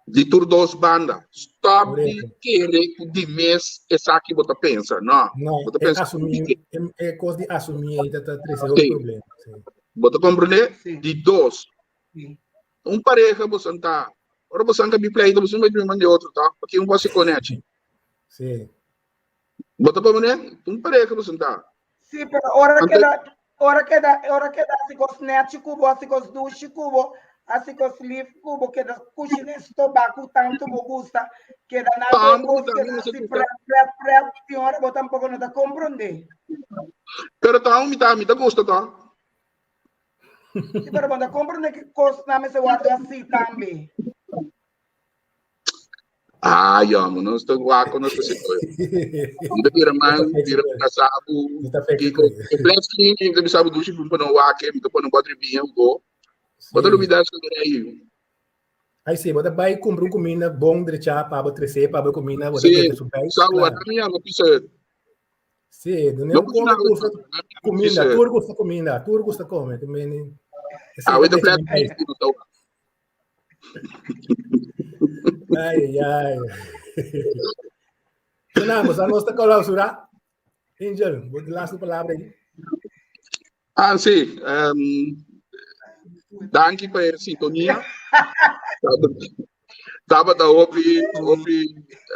di tur dos banda. Stop di Correcto. kere ku di mes esaki bo ta pensa. No, No, bo ta e pensa asumí, e, e kos di asumí ei ta ta trese hopi Sí. problema. Sí. Bo ta komprendé? Sí. Di dos, Sí. un pareha bo santa, ora bo sanka bi pleito, bo sin bai man di otro, ta? Paki un bo si konechi. Sí. Bo ta komprendé? Un pareha bo santa. Sí, pero ora Anto- keda, ora keda, ora keda hasi kos nechi ku bo, hasi kos dushi ku bo, hasi kos lif ku bo, keda kushina stobá ku tantu bo gusta, keda na Tantu kos ku keda mi hasi gusta. pret, pret, pret, tin ora bo tampoko no ta komprondé. Pero ta mi ta mi ta gusta ta. Sí, pero bo ta komprondé ku kosnan mester wòrdu hasi tambe. Ah, jòmber, nos ta wak nos ta sito. Mi ta bira man, bira kasabu, kiko. E flat screen, mi ta bisa bo dushi pa no wak, mi ta pone un bòt ribiña go. Bo ta lubidá esaki ei. Ai sí, bo ta bai kumpra un kuminda bon drechá pa bo tresé pa bo kuminda, bo ta Sí, mete su bij. sa bo, Claro. mi yama pizza hut. Sí, no No un come kushina gusta kuminda, pizza hut. tur gusta kuminda, tur gusta kome. Te meni. Esei Awe ta ta drecha flat mi bij. screen no ta wak. Ai, ai. Fernando, sa nos ta clausura. Angel, bo laatste palabra aí. Ah, sí. Um, danki pa e sintonia. Tabata hopi, hopi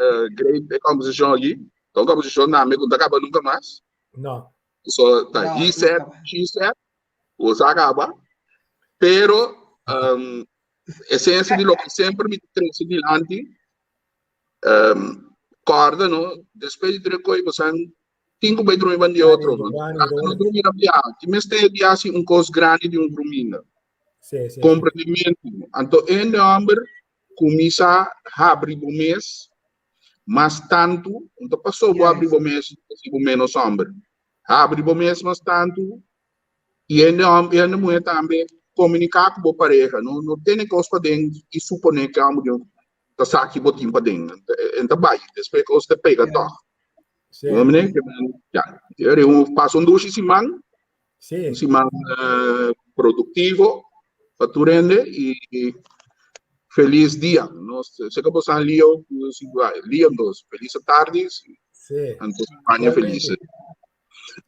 uh, great e conversacion aki. Ta un conversacion name ku ta kaba nunca mas. No. So, ta No, he said, nunca mas. she said. Bo sa kaba. Pero, um, esencia di loke semper mi ta trece dilanti, um, corda, no, despues di tres koe, bo san tin ku bai drumi ban di otro. Bani, bani, No bani. drumi na bia. Ti mester di hasi un kos grandi di un druminda. Sí, sí, sí. Comprendimento. Anto hende homber kuminsá habri bo mes mas tantu, no ta paso bo habri bo mes si bo menos homber. Habri bo mes mas tantu i hende hòmber i hende muhé tambe komuniká ku bo pareha. No no tene kos paden i suponé ke hòmber di ta sa ki bo tin paden. En ta bai, despues kos ta pega tòg. Sí. Bo mene? Ya, e un pasa un dushi siman, Sí. un siman produktivo pa tur hende i felis dia. Nos sé ke bo san Leo, Leo entonces, felis tardi. Sí. Anto aña felis.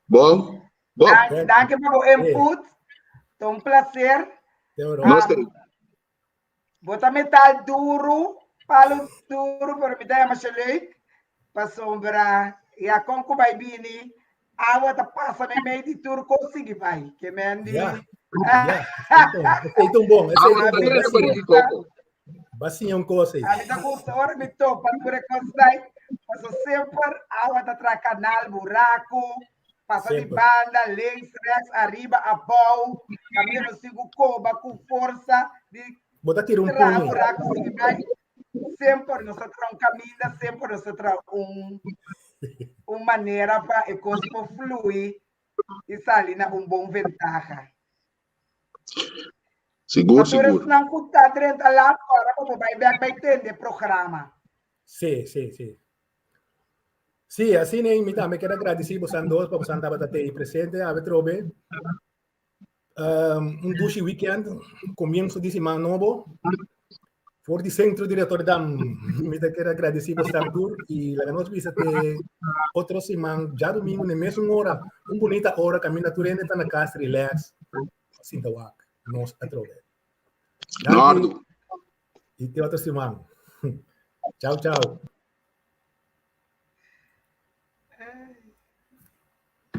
Bon, bon. Dank, dank pa bo input. Ta un placer. Nos te. Bo ta metal duro, palo duro, pero mi ta yama she leuk. Pasobra ya kon ku bai bini, awa ta pasa meimei di tur kos sigui bai. Ke men di. Ja, ja. Esei ta un bon, esei Awa ta ta un bon. drenta barigi koko. Ba siña un kos ei. A mi ta gusta ora mi topa tur e kosnan, paso semper awa ta traha kanal, buraku, pasa di Semper. banda, links, rechts, ariba, abou, kaminda nos tin ku koba ku forsa di Bo ta tira un traha puño. buraku sigui bai. Semper nos ta traha un kaminda, semper nos ta traha un un manera pa e kos por flui i sali na un bon ventaha. Sigur, Pasobra sigur. esnan ku ta drenta laat ora bo por bai bek bai tende e programa. Sí, sí, sí. Sí, asina mi tambe ker agradesí bosan dos pa bosan tabata tei presente awe trobe. Um, un dushi weekend, comienzo di siman nobo. For di centro di Rotterdam, mi ta ker agradesí bosan tur i laga nos bisa te otro siman, djadumingu na e mesun ora, un bunita ora kaminda tur hende ta na kas relax, sinta wak nos atrobe. Danki Nordo. i te otro siman. Chao, chao.